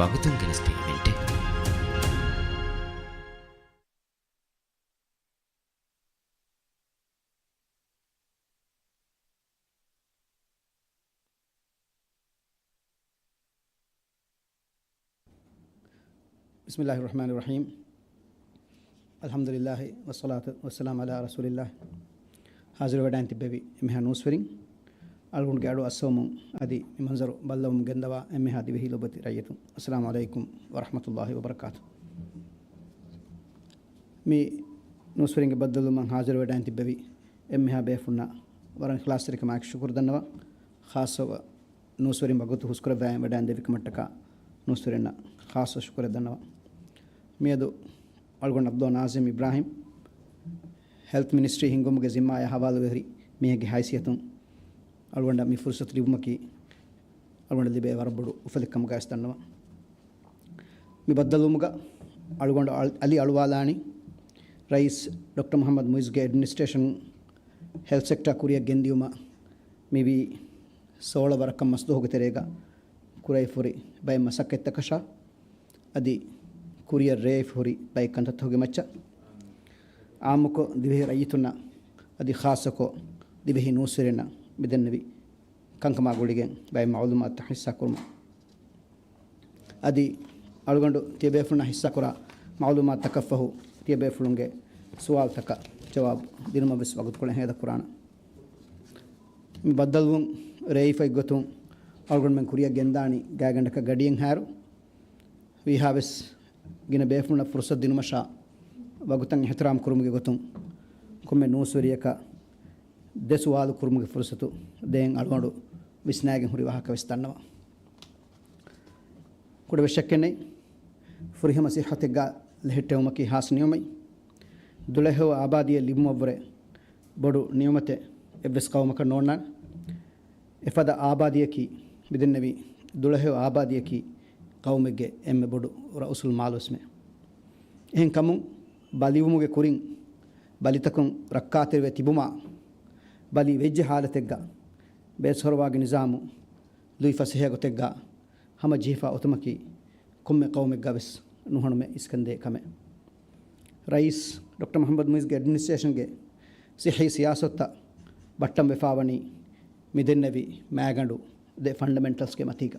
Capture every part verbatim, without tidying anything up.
ވަގުތުން ގެނެސްދިޔަ އިވެންޓެއް. بسم الله الرحمن الرحيم. الحمد لله والصلاة والسلام على رسول الله. ހާޒިރުވެޑާން ތިއްބެވި އެންމެހާ ނޫސްވެރިން، އަޅުގަނޑުގެ އަޑު އައްސަވަމުން އަދި މި މަންޒަރު ބައްލަވަމުން ގެންދަވާ އެންމެހާ ދިވެހި ލޮބުވެތި ރައްޔިތުން، السلام عليكم ورحمة الله وبركاته. މި ނޫސްވެރިންގެ ބައްދަލުވުމަށް ހާޒިރުވެޑާން ތިއްބެވި އެންމެހާ ބޭފުންނަށް ވަރަށް އިޚްލާޞްތެރިކަމާއެކު ޝުކުރު ދަންނަވަން. ޚާއްޞަވަ ނޫސްވެރިން ވަގުތު ހުސްކުރައްވާ ވެޑާން ދެއްވިކަމަށްޓަކާ ނޫސްވެރިންނަށް ޚާއްޞަ ޝުކުރެއް ދަންނަވަން. މިއަދު އަޅުގަނޑު ޢަބްދުﷲ ނާޒިމް އިބްރާހިމް، ހެލްތް މިނިސްޓްރީ ހިންގުމުގެ ޒިންމާޔާ ޙަވާލުވެރި މީހެއްގެ ޙައިސިއްޔަތުން އަޅުގަނޑަށް މި ފުރުޞަތު ލިބުމަކީ އަޅުގަނޑަށް ލިބޭ ވަރަށް ބޮޑު އުފަލެއް ކަމުގައި ވެސް ދަންނަވަން. މި ބައްދަލުވުމުގަ އަޅުގަނޑު އަލް-، އަލި އަޅުވާލާނީ ރައީސް ޑޮކްޓަރ މުޙައްމަދު މުޢިއްޒުގެ އެޑްމިނިސްޓްރޭޝަން ހެލްތް ސެކްޓަރ ކުރިއަށް ގެންދިޔުމަށް މިވީ ސޯޅަ ވަރަކަށް މަސްދުވަހުގެ ތެރޭގަ ކުރެވިފަ ހުރި ބައެއް މަސައްކަތްތަކަށާ، އަދި ކުރިއަށް ރޭވިފަ ހުރި ބައެއް ކަންތައްތަކުގެ މައްޗަށް. ޢާއްމުކޮށް ދިވެހި ރައްޔިތުންނަށް އަދި ޚާއްޞަކޮށް ދިވެހި ނޫސްވެރިންނަށް މިދެންނެވި ކަންކަމާ ގުޅިގެން ބައެއް މަޢުލޫމާތުތައް ހިއްސާކުރުމަށް. އަދި އަޅުގަނޑު ތިޔަބޭފުޅުންނާ ހިއްސާކުރާ މަޢުލޫމާތުތަކަށްފަހު، ތިޔަބޭފުޅުންގެ ސުވާލުތަކަށް ޖަވާބު ދިނުމަށްވެސް ވަގުތުކޮޅެއް ހޭދަކުރާނަން. މި ބައްދަލުވުން ރޭވިފައި ގޮތުން އަޅުގަނޑުމެން ކުރިއަށް ގެންދާނީ ގާތްގަނޑަކަށް ގަޑިއެއްހާއިރު، ވީހާވެސް ގިނަ ބޭފުޅުންނަށް ފުރުޞަތު ދިނުމަށާ ވަގުތަށް އިޙްތިރާމް ކުރުމުގެ ގޮތުން ކޮންމެ ނޫސްވެރިޔަކަށް ދެ ސުވާލު ކުރުމުގެ ފުރުޞަތު ދޭން އަޅުގަނޑު ވިސްނާގެން ހުރި ވާހަކަ ވެސް ދަންނަވަން. ކުޑަވެށެއްކެއް ނެތް. ފުރިހަމަ ޞިއްޙަތެއްގަ ލެހެއްޓެވުމަކީ ޚާއްޞަ ނިޢުމަތް. ދުޅަހެޔޮ އާބާދީއެއް ލިބުމަށްވުރެ ބޮޑު ނިޢުމަތެއް އެއްވެސް ޤައުމަކަށް ނޯންނާނެ. އެފަދަ އާބާދީއަކީ، މިދެންނެވި ދުޅަހެޔޮ އާބާދީއަކީ ޤައުމެއްގެ އެންމެ ބޮޑު ރައުސުލް މާލުވެސްމެ. އެހެންކަމުން ބަލިވުމުގެ ކުރިން ބަލިތަކުން ރައްކާތެރިވެ ތިބުމާ، ބަލި ވެއްޖެ ޙާލަތެއްގަ ބޭސްފަރުވާގެ ނިޒާމު ލުއިފަސޭހަ ގޮތެއްގަ ހަމަޖެހިފަ އޮތުމަކީ ކޮންމެ ޤައުމެއްގަވެސް ނުހަނުމެއް އިސްކަންދޭ ކަމެއް. ރައީސް ޑޮކްޓަރ މުޙައްމަދު މުޢިއްޒުގެ އެޑްމިނިސްޓްރޭޝަންގެ ޞިއްޙީ ސިޔާސަތުތައް ބައްޓަންވެފާވަނީ މިދެންނެވި މާގަނޑު ދެ ފަންޑަމެންޓަލްސްގެ މަތީގަ.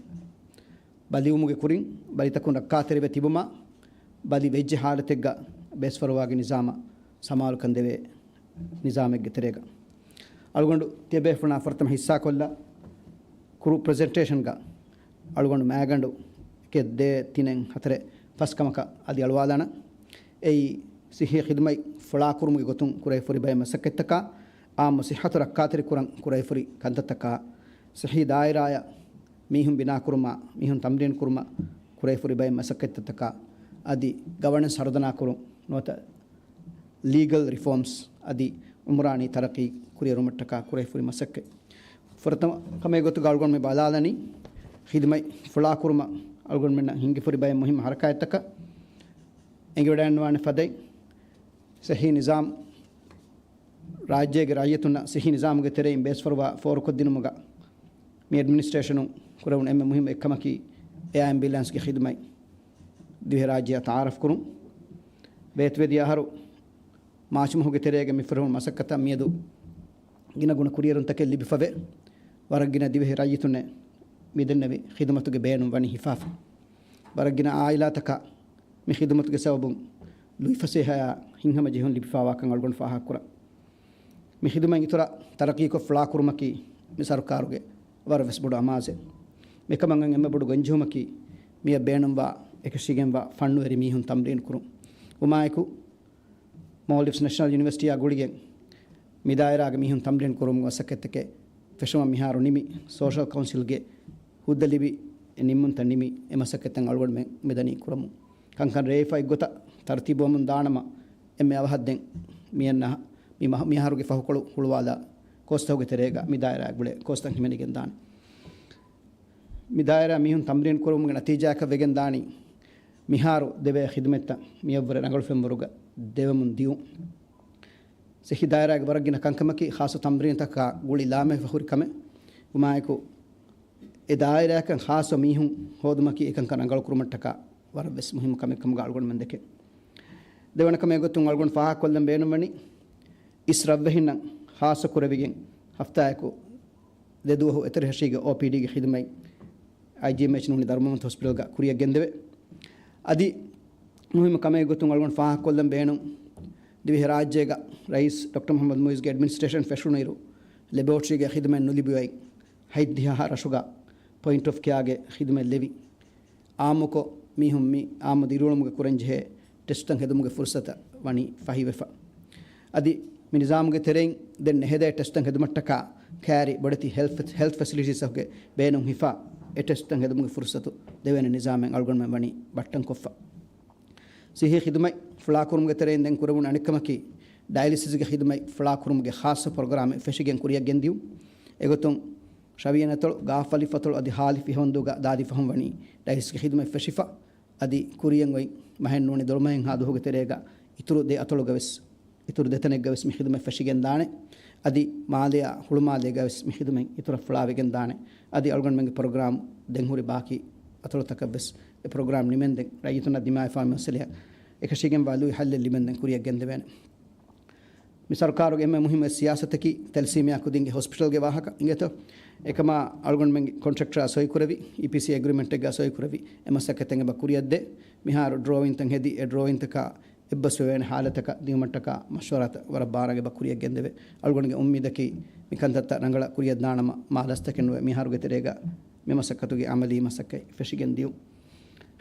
ބަލިވުމުގެ ކުރިން ބަލިތަކުން ރައްކާތެރިވެ ތިބުމާ، ބަލި ވެއްޖެ ޙާލަތެއްގަ ބޭސްފަރުވާގެ ނިޒާމަށް ސަމާލުކަން ދެވޭ ނިޒާމެއްގެ ތެރޭގަ. އަޅުގަނޑު ތިޔަބޭފުޅުންނާ ފުރަތަމަ ހިއްސާކޮށްލާ ކުރު ޕްރެޒެންޓޭޝަންގަ އަޅުގަނޑު މާގަނޑު އެކެއް ދޭއް ތިނެއް ހަތަރެއް ފަސް ކަމަކަށް އަލި އަޅުވާލާނަން. އެއީ ޞިއްޙީ ޚިދުމަތް ފުޅާކުރުމުގެ ގޮތުން ކުރެވިފަ ހުރި ބައެއް މަސައްކަތްތަކާ، އާއްމު ޞިއްޙަތު ރައްކާތެރިކުރަން ކުރެވިފަ ހުރި ކަންތައްތަކާ، ޞިއްޙީ ދާއިރާއަށް މީހުން ބިނާކުރުމާ، މީހުން ތަމްރީން ކުރުމަށް ކުރެވިފަ ހުރި ބައެއް މަސައްކަތްތައްތަކާ، އަދި ގަވަނެންސް ހަރުދަނާކުރުން ނުވަތަ ލީގަލް ރިފޯމްސް އަދި އުމްރާނީ ތަރައްޤީ ކުރިއެރުމަށްޓަކާ ކުރެވިފަ ހުރި މަސައްކަތް. ފުރަތަމަ ކަމެއް ގޮތުގަ އަޅުގަނޑު މި ބަލާލަނީ ޚިދުމަތް ފުޅާކުރުމަށް އަޅުގަނޑުމެންނަށް ހިންގިފަ ހުރި ބައެއް މުހިއްމު ޙަރަކާތްތަކަށް އެނގިވަޑައިގަންނަވާނެ ފަދައިން، ޞިއްޙީ ނިޒާމް ރާއްޖޭގެ ރައްޔިތުންނަށް ޞިއްޙީ ނިޒާމުގެ ތެރެއިން ބޭސްފަރުވާ ފޯރުކޮށްދިނުމުގަ މި އެޑްމިނިސްޓްރޭޝަނުން ކުރެވުނު އެންމެ މުހިއްމު އެއްކަމަކީ އެއާ އެމްބިއުލާންސްގެ ޚިދުމަތް ދިވެހިރާއްޖެއަށް ތަޢާރަފްކުރުން. ވޭތުވެދިޔަ އަހަރު މާޗުމަހުގެ ތެރޭގަ މި ފުރެވުނު މަސައްކަތަށް މިއަދު ގިނަގުނަ ކުރިއެރުންތަކެއް ލިބިފަވޭ. ވަރަށް ގިނަ ދިވެހި ރައްޔިތުންނެއް މިދެންނެވި ޚިދުމަތުގެ ބޭނުން ވަނީ ހިފާފަ. ވަރަށް ގިނަ އާއިލާތަކަށް މި ޚިދުމަތުގެ ސަބަބުން ލުއިފަސޭހައާ ހިތްހަމަޖެހުން ލިބިފާވާކަން އަޅުގަނޑު ފާހަގަކުރަން. މި ޚިދުމަތް އިތުރަށް ތަރައްޤީކޮށް ފުޅާކުރުމަކީ މި ސަރުކާރުގެ ވަރަށް ވެސް ބޮޑު އަމާޒެއް. މިކަމަށް އެންމެ ބޮޑު ގޮންޖެހުމަކީ މިއަށް ބޭނުންވާ އެކަށީގެންވާ ފަންނުވެރި މީހުން ތަމްރީނު ކުރުން. ވުމާއެކު، މޯލްޑިވްސް ނެޝަނަލް ޔުނިވަރސިޓީއާ ގުޅިގެން މި ދާއިރާގެ މީހުން ތަމްރީނު ކުރުމުގެ މަސައްކަތްތަކެއް ފެށުމަށް މިހާރު ނިމި، ސޯޝަލް ކައުންސިލްގެ ހުއްދަ ލިބި، އެ ނިންމުންތައް ނިމި، އެ މަސައްކަތްތައް އަޅުގަނޑުމެން މިދަނީ ކުރަމުން. ކަންކަން ރޭވިފައި އޮތްގޮތަށް ތަރުތީބުވަމުން ދާނަމަ، އެންމެ އަވަހަށް ދެން މިއަންނަ މި މަހަ-، މިއަހަރުގެ ފަހުކޮޅު ހުޅުވާލާ ކޯސްތަކުގެ ތެރޭގަ މި ދާއިރާއާ ގުޅޭ ކޯސްތައް ހިމެނިގެން ދާނެ. މި ދާއިރާ މީހުން ތަމްރީން ކުރުމުގެ ނަތީޖާއަކަށް ވެގެން ދާނީ، މިހާރު ދެވޭ ޚިދުމަތްތައް މިއަށްވުރެ ރަނގަޅު ފެންވަރުގަ ދެވެމުން ދިޔުން. ޞިއްޙީ ދާއިރާގެ ވަރަށް ގިނަ ކަންކަމަކީ ޚާއްޞަ ތަމްރީންތަކާ ގުޅި ލާމެހިފަ ހުރި ކަމެއް. ވުމާއެކު، އެ ދާއިރާއަކަށް ޚާއްޞަ މީހުން ހޯދުމަކީ އެކަންކަން ރަނގަޅުކުރުމަށްޓަކާ ވަރަށްވެސް މުހިއްމު ކަމެއް ކަމުގަ އަޅުގަނޑުމެން ދެކެން. ދެވަނަ ކަމެއް ގޮތުން އަޅުގަނޑު ފާހަގަކޮށްލަން ބޭނުންވަނީ، އިސް ރަށްވެހިންނަށް ޚާއްޞަ ކުރެވިގެން ހަފްތާއަކު ދެ ދުވަހު އެތެރެހަށީގެ އޯޕީޑީގެ ޚިދުމަތް އައިޖީއެމްއެޗް ނޫނީ ދަރުމަވަންތަ ހޮސްޕިޓަލްގަ ކުރިއަށް ގެންދެވޭ. އަދި މުހިއްމު ކަމެއް ގޮތުން އަޅުގަނޑު ފާހަގަކޮށްލަން ބޭނުން، ދިވެހިރާއްޖޭގަ ރައީސް ޑޮކްޓަރ މުޙައްމަދު މުޢިއްޒުގެ އެޑްމިނިސްޓްރޭޝަން ފެށުނުއިރު، ލެބޯޓްރީގެ ޚިދުމަތް ނުލިބިއޮތް ހަތްދިހަ ރަށުގަ ޕޮއިންޓް އޮފް ކެއާގެ ޚިދުމަތް ލެވި. އާއްމުކޮށް، މީހުން މި އާއްމު ދިރިއުޅުމުގެ ކުރަންޖެހޭ ޓެސްޓްތައް ހެދުމުގެ ފުރުސަތަށް ވަނީ ފަހިވެފަ. އަދި މި ނިޒާމުގެ ތެރެއިން ދެން ނެހެދޭ ޓެސްޓްތައް ހެދުމަށްޓަކާ ކައިރި ބޮޑެތި ހެލްތް، ހެލްތް ފެސިލިޓީސްތަކުގެ ބޭނުން ހިފާ، އެ ޓެސްޓްތައް ހެދުމުގެ ފުރުސަތު ދެވޭނެ ނިޒާމެއް އަޅުގަނޑުމެން ވަނީ ބައްޓަންކޮށްފަ. ސިއްހީ ޚިދުމަތް ފުޅާކުރުމުގެ ތެރެއިން ދެން ކުރެވުނު އަނެއްކަމަކީ، ޑަޔަލިސިސްގެ ޚިދުމަތް ފުޅާކުރުމުގެ ޚާއްޞަ ޕްރޮގްރާމެއް ފެށިގެން ކުރިއަށް ގެންދިޔުން. އެގޮތުން، ޝަވިޔަނަތޮޅު، ގާފަލިފަތޮޅު އަދި ހާލި ފިހަވަންދޫގަ ދާދި ފަހުން ވަނީ ޑަޔަލިސިސްގެ ޚިދުމަތް ފެށިފަ. އަދި ކުރިއަށް އޮތް މަހެއް ނޫނީ ދޮޅުމަހެއްހާ ދުވަހުގެ ތެރޭގަ އިތުރު ދެ އަތޮޅުގަވެސް، އިތުރު ދެތަނެއްގަވެސް މި ޚިދުމަތް ފެށިގެން ދާނެ. އަދި މާލެއާ ހުޅުމާލޭގަވެސް މި ޚިދުމަތް އިތުރަށް ފުޅާވެގެން ދާނެ. އަދި އަޅުގަނޑުމެންގެ ޕްރޮގްރާމް ދެން ހުރި ބާކީ އަތޮޅުތަކަށްވެސް އެ ޕްރޮގްރާމް ނިމެންދެން ރައްޔިތުންނަށް ދިމާވެފާ މައްސަލައަށް އެކަށީގެންވާ ލުއި ހައްލެއް ލިބެންދެން ކުރިއަށް ގެންދެވޭނެ. މި ސަރުކާރުގެ އެންމެ މުހިއްމު ސިޔާސަތަކީ ތެލެސީމިއާ ކުދިންގެ ހޮސްޕިޓަލްގެ ވާހަކަ އިނގޭތޯ. އެކަމާ އަޅުގަނޑުމެންގެ ކޮންޓްރެކްޓަރާ ސޮއިކުރެވި، އީޕީސީ އެގްރިމެންޓެއްގަ ސޮއިކުރެވި، އެ މަސައްކަތެއް އެބަ ކުރިއަށްދޭ. މިހާރު ޑްރޯއިންތައް ހެދި، އެ ޑްރޯއިންތަކާ އެއްބަސްވެވޭނެ ހާލަތަކަށް ދިއުމަށްޓަކާ މަޝްވަރާތައް ވަރަށް ބާރަށް އެބަ ކުރިއަށް ގެންދެވޭ. އަޅުގަނޑުގެ އުއްމީދަކީ މި ކަންތައްތައް ރަނގަޅަށް ކުރިއަށް ދާނަމަ މާ ލަސްތަކެއް ނުވެ މިހާރުގެ ތެރޭގަ މި މަސައްކަތުގެ އަމަލީ މަސައްކަތް ފެށިގެން ދިޔުން.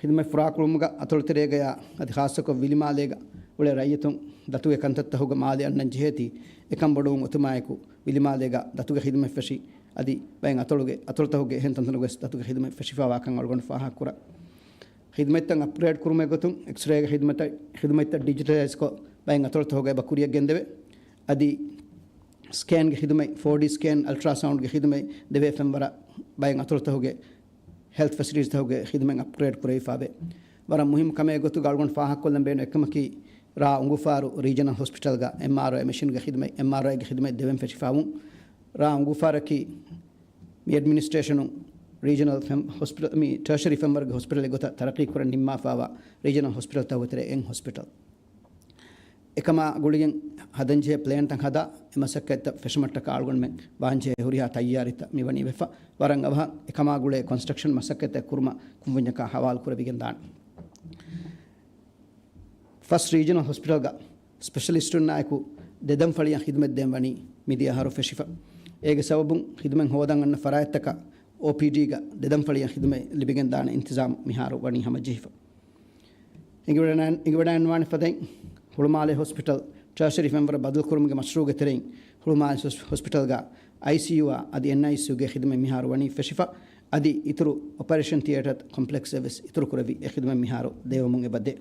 ޚިދުމަތް ފުޅާކުރުމުގަ އަތޮޅުތެރޭގަޔާ އަދި ޚާއްޞަކޮށް ވިލިމާލޭގަ އުޅޭ ރައްޔިތުން ދަތުގެ ކަންތައްތަކުގަ މާލެ އަންނަން ޖެހޭތީ، އެކަންބޮޑުވުން އޮތުމާއެކު ވިލިމާލޭގަ ދަތުގެ ޚިދުމަތް ފެށި، އަދި ބައެއް އަތޮޅުގެ، އަތޮޅުތަކުގެ އެހެން ތަންތަނުގަވެސް ދަތުގެ ޚިދުމަތް ފެށިފާވާކަން އަޅުގަނޑު ފާހަގަކުރާ. ޚިދުމަތްތައް އަޕްގްރޭޑް ކުރުމުގެ ގޮތުން އެކްސްރޭގެ ޚިދުމަތްތައް، ޚިދުމަތްތައް ޑިޖިޓަލައިޒްކޮށް ބައެއް އަތޮޅުތަކުގަ އެބަ ކުރިއަށް ގެންދެވޭ. އަދި ސްކޭންގެ ޚިދުމަތް، ފޯ ޑީ ސްކޭން، އަލްޓްރާސައުންޑްގެ ޚިދުމަތް ދެވޭ ފެންވަރަށް ބައެއް އަތޮޅުތަކުގެ ހެލްތް ފެސިލިޓީސްތަކުގެ ޚިދުމަތް އަޕްގްރޭޑް ކުރެވިފާވޭ. ވަރަށް މުހިއްމު ކަމެއް ގޮތުގަ އަޅުގަނޑު ފާހަގަކޮށްލަން ބޭނުން އެއްކަމަކީ، ރ. އުނގޫފާރު ރީޖަނަލް ހޮސްޕިޓަލްގަ އެމްއާރްއައި މެޝިންގެ ޚިދުމަތް، އެމްއާރްއައިގެ ޚިދުމަތް ދެވެން ފެށިފާވުން. ރ. އުނގޫފާރަކީ މި އެޑްމިނިސްޓްރޭޝަނުން ރީޖަނަލް ފެން ހޮސްޕިޓަލް، މި ޓަރޝަރީ ފެންވަރުގެ ހޮސްޕިޓަލެއް ގޮތަށް ތަރައްޤީ ކުރަން ނިންމާފާވާ ރީޖަނަލް ހޮސްޕިޓަލްތަކުގެ ތެރޭ އެއް ހޮސްޕިޓަލް. އެކަމާ ގުޅިގެން ހަދަންޖެހޭ ޕްލޭންތައް ހަދާ، އެ މަސައްކަތްތައް ފެށުމަށްޓަކާ އަޅުގަނޑުމެން ވާންޖެހޭ ހުރިހާ ތައްޔާރީތައް މިވަނީ ވެފަ. ވަރަށް އަވަހަށް އެކަމާ ގުޅޭ ކޮންސްޓްރަކްޝަން މަސައްކަތްތައް ކުރުމަށް ކުންފުންޏަކާ ހަވާލު ކުރެވިގެން ދާނެ. ފަސް ރީޖަނަލް ހޮސްޕިޓަލްގަ ސްޕެޝަލިސްޓުންނާއެކު ދެ ދަންފަޅިއަށް ޚިދުމަތް ދޭން ވަނީ މިދިޔަ އަހަރު ފެށިފަ. އޭގެ ސަބަބުން ޚިދުމަތް ހޯދަން އަންނަ ފަރާތްތަކަށް އޯޕީޑީގަ ދެ ދަންފަޅިއަށް ޚިދުމަތް ލިބިގެން ދާނެ އިންތިޒާމު މިހާރު ވަނީ ހަމަޖެހިފަ. އެނގިވަޑައިގަންނަވާނެ ފަދައިން، ހުޅުމާލެ ހޮސްޕިޓަލް ޓަރޝަރީ ފެންވަރަށް ބަދަލުކުރުމުގެ މަޝްރޫޢުގެ ތެރެއިން، ހުޅުމާލެ ހޮސް-، ހޮސްޕިޓަލްގަ އައިސީޔޫއާ އަދި އެންއައިސީޔޫގެ ޚިދުމަތް މިހާރު ވަނީ ފެށިފަ. އަދި އިތުރު އޮޕަރޭޝަން ތިއޭޓަރ ކޮމްޕްލެކްސް އެއްވެސް އިތުރު ކުރެވި އެ ޚިދުމަތް މިހާރު ދެވެމުން އެބަދޭ.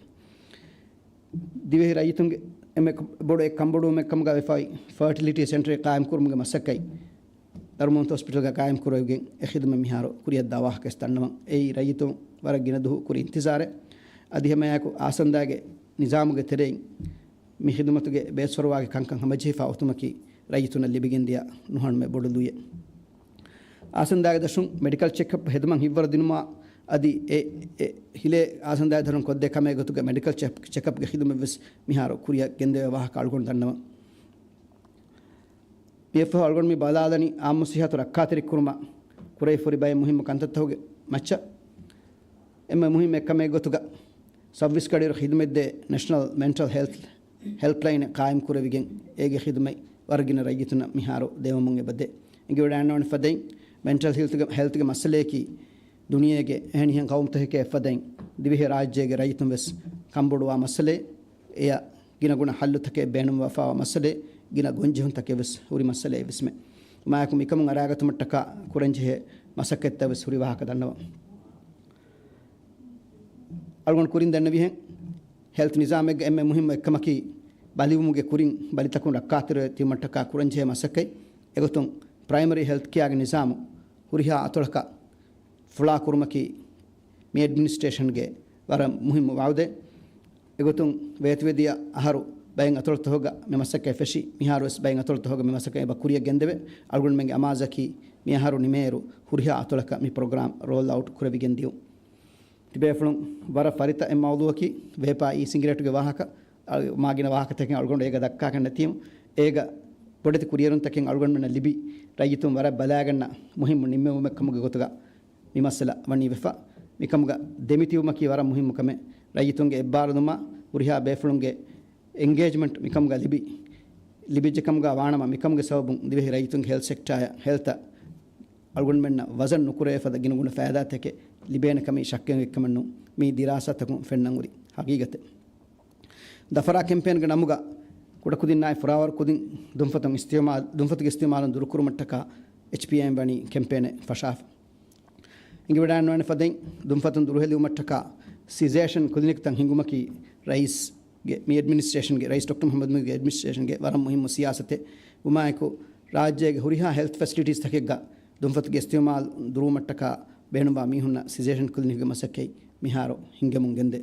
ދިވެހި ރައްޔިތުންގެ އެންމެ ބޮޑު އެއް ކަންބޮޑުވުމެއް ކަމުގަ ވެފައި ފަރޓިލިޓީ ސެންޓަރެއް ޤާއިމްކުރުމުގެ މަސައްކަތް ދަރުމަވަންތަ ހޮސްޕިޓަލްގަ ޤާއިމްކުރެވިގެން އެ ޚިދުމަތް މިހާރު ކުރިއަށްދާ ވާހަކަވެސް ދަންނަވަން. އެއީ ރައްޔިތުން ވަރަށް ގިނަ ދުވަހު ކުރި އިންތިޒާރެއް. އަދި ހަމައެއާއެކު އާސަންދާގެ ނިޒާމުގެ ތެރެއިން މި ޚިދުމަތުގެ ބޭސްފަރުވާގެ ކަންކަން ހަމަޖެހިފާ އޮތުމަކީ ރައްޔިތުންނަށް ލިބިގެންދިޔަ ނުހަނުމެއް ބޮޑު ލުޔެއް. އާސަންދާގެ ދަށުން މެޑިކަލް ޗެކަޕް ހެދުމަށް ހިތްވަރު ދިނުމާ އަދި އެ، އެ ހިލޭ އާސަންދާގެ ދަށުން ކޮށްދޭ ކަމެއް ގޮތުގަ މެޑިކަލް ޗެކް، ޗެކަޕްގެ ޚިދުމަތްވެސް މިހާރު ކުރިއަށް ގެންދެވޭ ވާހަކަ އަޅުގަނޑު ދަންނަވަން. މިއަށްފަހު އަޅުގަނޑު މި ބަލާލަނީ އާއްމު ސިއްހަތު ރައްކާތެރިކުރުމަށް ކުރެވިފަ ހުރި ބައެއް މުހިއްމު ކަންތައްތަކުގެ މައްޗަށް. އެންމެ މުހިއްމު އެއްކަމެއް ގޮތުގަ ސައުވީސް ގަޑިއިރު ޚިދުމަތްދޭ ނެޝަނަލް މެންޓަލް ހެލްތް ހެލްޕްލައިނެއް ޤާއިމްކުރެވިގެން އޭގެ ޚިދުމަތް ވަރަށް ގިނަ ރައްޔިތުންނަށް މިހާރު ދެވެމުން އެބަދޭ. އެނގިވަޑައިގަންނަވާނެ ފަދައިން، މެންޓަލް ހެލްތުގެ، ހެލްތުގެ މައްސަލަޔަކީ ދުނިޔޭގެ އެހެނިހެން ޤައުމުތަކެކޭ އެއްފަދައިން ދިވެހިރާއްޖޭގެ ރައްޔިތުން ވެސް ކަންބޮޑުވާ މައްސަލައެއް. އެޔަށް ގިނަގުނަ ހައްލުތަކެއް ބޭނުންވެފާވާ މައްސަލައެއް، ގިނަ ގޮންޖެހުންތަކެއް ވެސް ހުރި މައްސަލައެއް ވެސްމެ. މާޔަކު މިކަމުން އަރާގަތުމަށްޓަކާ ކުރަންޖެހޭ މަސައްކަތްތައް ވެސް ހުރި ވާހަކަ ދަންނަވަން. އަޅުގަނޑު ކުރިން ދެންނެވިހެން، ހެލްތް ނިޒާމެއްގެ އެންމެ މުހިއްމު އެއްކަމަކީ، ބަލިވުމުގެ ކުރިން ބަލިތަކުން ރައްކާތެރިވެ ތިބުމަށްޓަކާ ކުރަންޖެހޭ މަސައްކަތް. އެގޮތުން، ޕްރައިމަރީ ހެލްތް ކެއާގެ ނިޒާމު ހުރިހާ އަތޮޅަކަށް ފުޅާކުރުމަކީ، މި އެޑްމިނިސްޓްރޭޝަންގެ ވަރަށް މުހިއްމު ވަޢުދެއް. އެގޮތުން ވޭތުވެދިޔަ އަހަރު ބައެއް އަތޮޅުތަކުގަ މި މަސައްކަތް ފެށި، މިހާރުވެސް ބައެއް އަތޮޅުތަކުގަ މި މަސައްކަތް އެބަ ކުރިއަށް ގެންދެވޭ. އަޅުގަނޑުމެންގެ އަމާޒަކީ މިއަހަރު ނިމޭއިރު ހުރިހާ އަތޮޅަކަށް މި ޕްރޮގްރާމް ރޯލް އައުޓް ކުރެވިގެން ދިޔުން. ތިބޭފުޅުން ވަރަށް ފަރިތަ އެއް މައުޟޫއަކީ ވޭޕާ އީ ސިނގިރޭޓުގެ ވާހަކަ. އަ، މާގިނަ ވާހަކަތަކެއް އަޅުގަނޑު އޭގަ ދައްކާކަށް ނެތީމު، އޭގަ ބޮޑެތި ކުރިއެރުންތަކެއް އަޅުގަނޑުމެންނަށް ލިބި، ރައްޔިތުން ވަރަށް ބަލާގަންނަ މުހިއްމު ނިންމެވުމެއް ކަމުގެ ގޮތުގަ މި މައްސަލަ ވަނީ ވެފަ. މިކަމުގަ ދެމިތިބުމަކީ ވަރަށް މުހިއްމު ކަމެއް. ރައްޔިތުންގެ އެއްބާރުލުމާ ހުރިހާ ބޭފުޅުންގެ އެންގޭޖްމަންޓް މިކަމުގަ ލިބި، ލިބިއްޖެ ކަމުގަ ވާނަމަ، މިކަމުގެ ސަބަބުން ދިވެހި ރައްޔިތުންގެ ހެލްތް ސެކްޓާއަށް ހެލްތަށް އަޅުގަނޑުމެންނަށް ވަޒަން ނުކުރެވޭ ފަދަ ގިނަގުނަ ފައިދާތަކެއް ލިބޭނެ ކަމީ ޝައްކެއް އެއްކަމެއް ނޫން. މީ ދިރާސާތަކުން ފެންނަން ހުރި ހަގީގަތެއް. ދަފަރާ ކެމްޕޭންގެ ނަމުގަ ކުޑަކުދިންނާއި ފުރާވަރު ކުދިން ދުންފަތުން އިސްތިއުމާލް، ދުންފަތުގެ އިސްތިއުމާލުން ދުރުކުރުމަށްޓަކާ އެޗްޕީއައިއިން ވަނީ ކެމްޕޭނެއް ފަށާފަ. އެނގިވަޑައިނުވާނެ ފަދައިން ދުންފަތުން ދުރުހެލިވުމަށްޓަކާ ސިޒޭޝަން ކްލިނިކްތައް ހިންގުމަކީ ރައީސްގެ މި އެޑްމިނިސްޓްރޭޝަންގެ، ރައީސް ޑޮކްޓަރ މުޙައްމަދު މުޢިއްޒުގެ އެޑްމިނިސްޓްރޭޝަންގެ ވަރަށް މުހިއްމު ސިޔާސަތެއް ވުމާއެކު، ރާއްޖޭގެ ހުރިހާ ހެލްތް ފެސިލިޓީސްތަކެއްގަ ދުންފަތުގެ އިސްތިއުމާލު ދުރުވުމަށްޓަކާ ބޭނުންވާ މީހުންނަށް ސިޒޭޝަން ކްލިނިކްގެ މަސައްކަތް މިހާރު ހިންގަމުން ގެންދޭ.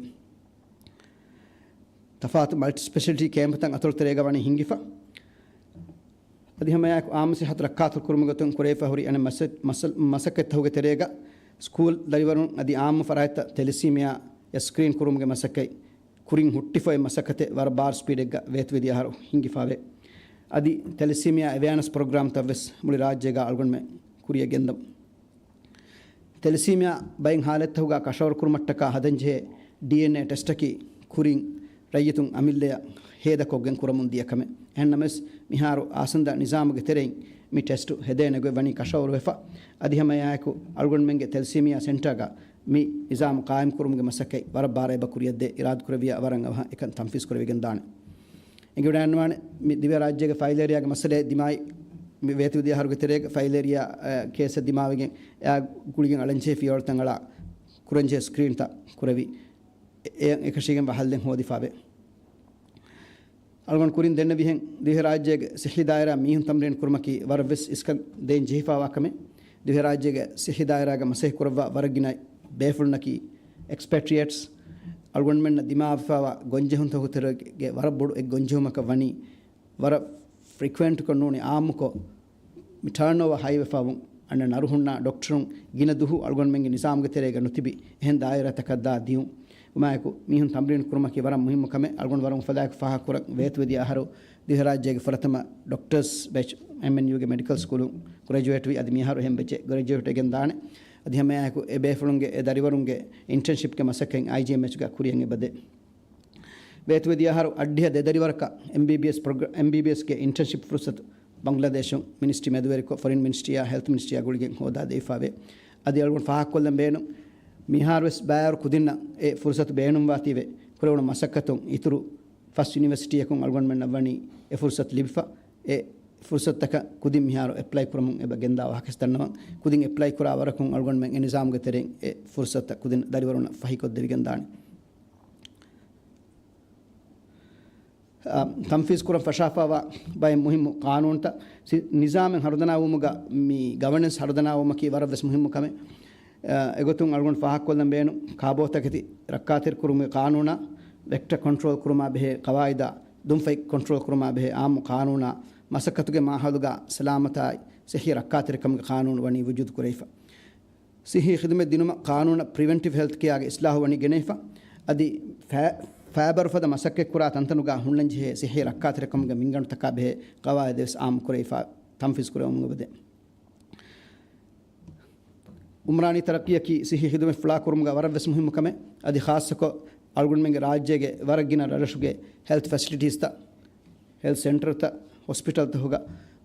ތަފާތު މަލްޓި ސްޕެޝަލިޓީ ކޭމްޕްތައް އަތޮޅުތެރޭގަ ވަނީ ހިންގިފަ. އަދި ހަމައެއާއެކު އާއްމު ސިއްހަތު ރައްކާތެރިކުރުމުގެ ގޮތުން ކުރެވިފަ ހުރި އަނެއް މަސަ-، މަސަ-، މަސައްކަތްތަކުގެ ތެރޭގަ ސްކޫލް ދަރިވަރުން އަދި އާއްމު ފަރާތްތައް ތެލެސީމިއާ އެ ސްކްރީން ކުރުމުގެ މަސައްކަތް ކުރިން ހުއްޓިފައި މަސައްކަތެއް ވަރަށް ބާރު ސްޕީޑެއްގަ ވޭތުވެދިޔަ އަހަރު ހިންގިފަވޭ. އަދި ތެލެސީމިއާ އެވެއާނަސް ޕްރޮގްރާމްތައްވެސް މުޅި ރާއްޖޭގަ އަޅުގަނޑުމެން ކުރިއަށް ގެންދަމު. ތެލެސީމިއާ ބައެއް ހާލަތްތަކުގަ ކަށަވަރުކުރުމަށްޓަކާ ހަދަންޖެހޭ ޑީއެންއޭ ޓެސްޓަކީ ކުރިން ރައްޔިތުން އަމިއްލަޔަށް ހޭދަކޮށްގެން ކުރަމުން ދިޔަ ކަމެއް. އެހެންނަމަވެސް، މިހާރު އާސަންދާ ނިޒާމުގެ ތެރެއިން މި ޓެސްޓު ހެދޭނެ ގޮތް ވަނީ ކަށަވަރުވެފަ. އަދި ހަމައެއާއެކު އަޅުގަނޑުމެންގެ ތެލެސީމިއާ ސެންޓާގަ މި ނިޒާމު ޤާއިމްކުރުމުގެ މަސައްކަތް ވަރަށް ބާރަށް އެބަ ކުރިއަށްދޭ. އިރާދަކުރެއްވިޔާ ވަރަށް އަވަހަށް އެކަން ތަންފީޒްކުރެވިގެންދާނެ. އެނގިވަޑައިގަންނަވާނެ، މި ދިވެހިރާއްޖޭގެ ފައިލޭރިއާގެ މައްސަލައެއް ދިމާވި، މި ވޭތުވެދިޔަ އަހަރުގެ ތެރޭގަ ފައިލޭރިއާ، އަ، ކޭސްއެއް ދިމާވެގެން، އެއާ ގުޅިގެން އަޅަންޖެހޭ ފިޔަވަޅުތައް އަޅާ ކުރަންޖެހޭ ސްކްރީންތައް ކުރެވި، އެ-، އެކަށީގެންވާ ހައްލެއް ހޯދިފަވޭ. އަޅުގަނޑު ކުރިން ދެންނެވިހެން، ދިވެހިރާއްޖޭގެ ސިއްހީ ދާއިރާ މީހުން ތަމްރީން ކުރުމަކީ ވަރަށްވެސް އިސްކަން ދޭން ޖެހިފަވާ ކަމެއް. ދިވެހިރާއްޖޭގެ ސިއްހީ ދާއިރާގަ މަސައްކަތް ކުރައްވާ ވަރަށް ގިނަ ބޭފުޅުންނަކީ އެކްސްޕެޓްރިއޭޓްސް. އަޅުގަނޑުމެންނަށް ދިމާވެފަވާ ގޮންޖެހުންތަކުގެ ތެރޭގެ ވަރަށް ބޮޑު އެއް ގޮންޖެހުމަކަށް ވަނީ، ވަރަށް ފްރިކުއެންޓްކޮށް ނޫނީ އާއްމުކޮށް، މި ޓާންއޯވާ ހައިވެފަވުން، އަންނަ ނަރުހުންނާ ޑޮކްޓަރުން ގިނަ ދުހު އަޅުގަނޑުމެންގެ ނިޒާމުގެ ތެރޭގަ ނުތިބި އެހެން ދާއިރާތަކަށް ދާ ދިޔުން. ވުމާއެކު، މީހުން ތަމްރީން ކުރުމަކީ ވަރަށް މުހިއްމު ކަމެއް. އަޅުގަނޑު ވަރަށް އުފަލާއެކު ފާހަގަކުރަން، ވޭތުވެދިޔަ އަހަރު ދިވެހިރާއްޖޭގެ ފުރަތަމަ ޑޮކްޓަރސް ބެޗް އެމްއެންޔޫގެ މެޑިކަލް ސްކޫލުން ގްރެޖުއޭޓްވި. އަދި މިއަހަރު އެހެން ބެޗެއް ގްރެޖުއޭޓްވެގެން ދާނެ. އަދި ހަމައެއާއެކު އެ ބޭފުޅުންގެ، އެ ދަރިވަރުންގެ އިންޓަރންޝިޕްގެ މަސައްކަތް އައިޖީއެމްއެޗްގަ ކުރިއަށް އެބަދޭ. ވޭތުވެދިޔަ އަހަރު އަށްޑިހަ ދެ ދަރިވަރަކަށް އެމްބީބީއެސް ޕްރޮގްރ-، އެމްބީބީއެސްގެ އިންޓަރންޝިޕް ފުރުސަތު ބަންގްލަދޭޝުން މިނިސްޓްރީ މެދުވެރިކޮށް، ފޮރިން މިނިސްޓްރީއާ ހެލްތް މިނިސްޓްރީއާ ގުޅިގެން ހޯދާ ދެވިފަވޭ. އަދި އަޅުގަނޑު ފާހަގަކޮށްލަން ބޭނުން، މިހާރުވެސް ބައިވަރު ކުދިންނަށް އެ ފުރުސަތު ބޭނުންވާތީވެ ކުރެވުނު މަސައްކަތުން އިތުރު ފަސް ޔުނިވަރސިޓީއަކުން އަޅުގަނޑުމެންނަށް ވަނީ އެ ފުރުސަތު ލިބިފަ. އެ ފުރުސަތުތަކަށް ކުދިން މިހާރު އެޕްލައި ކުރަމުން އެބަ ގެންދާ ވާހަކަ ދަންނަވަން. ކުދިން އެޕްލައި ކުރާ ވަރަކުން އަޅުގަނޑުމެން އެ ނިޒާމުގެ ތެރެއިން އެ ފުރުސަތުތައް ކުދިން ދަރިވަރުންނަށް ފަހިކޮށްދެވިގެން ދާނެ. އަ، ތަންފީޒް ކުރަން ފަށާފަވާ ބައެއް މުހިއްމު ޤާނޫނުތައް، ސި-، ނިޒާމެއް ހަރުދަނާވުމުގަ މި ގަވަނެންސް ހަރުދަނާވުމަކީ ވަރަށް ވެސް މުހިއްމު ކަމެއް. އެގޮތުން އަޅުގަނޑު ފާހަގަކޮށްލަން ބޭނުން، ކާބޯތަކެތި ރައްކާތެރިކުރުމުގެ ޤާނޫނާ، ވެކްޓަ ކޮންޓްރޯލް ކުރުމާ ބެހޭ ޤަވާއިދާ، ދުންފަތް ކޮންޓްރޯލް ކުރުމާ ބެހޭ އާއްމު ޤާނޫނާ، މަސައްކަތުގެ މާހައުލުގަ ސަލާމަތާއި ޞިއްޙީ ރައްކާތެރިކަމުގެ ޤާނޫނު ވަނީ ވުޖޫދު ކުރެވިފަ. ޞިއްޙީ ޚިދުމަތް ދިނުމަށް ޤާނޫނަށް ޕްރިވެންޓިވް ހެލްތް ކެއާގެ އިސްލާހު ވަނީ ގެނެވިފަ. އަދި ފައި-، ފައިބަރު ފަދަ މަސައްކަތް ކުރާ ތަންތަނުގަ ހުންނަންޖެހޭ ޞިއްޙީ ރައްކާތެރިކަމުގެ މިންގަނޑުތަކާ ބެހޭ ޤަވާއިދެއް ވެސް އާއްމު ކުރެވިފަ، ތަންފީޒް ކުރެވުމުގެ ވަދެ. އުމްރާނީ ތަރައްޤީއަކީ ޞިއްޙީ ޚިދުމަތް ފުޅާކުރުމުގަ ވަރަށް ވެސް މުހިއްމު ކަމެއް. އަދި ޚާއްޞަކޮށް، އަޅުގަނޑުމެންގެ ރާއްޖޭގެ ވަރަށް ގިނަ ރަށްރަށުގެ ހެލްތް ފެސިލިޓީސްތައް، ހެލްތް ސެންޓަރުތައް، ހޮސްޕިޓަލްތަކުގަ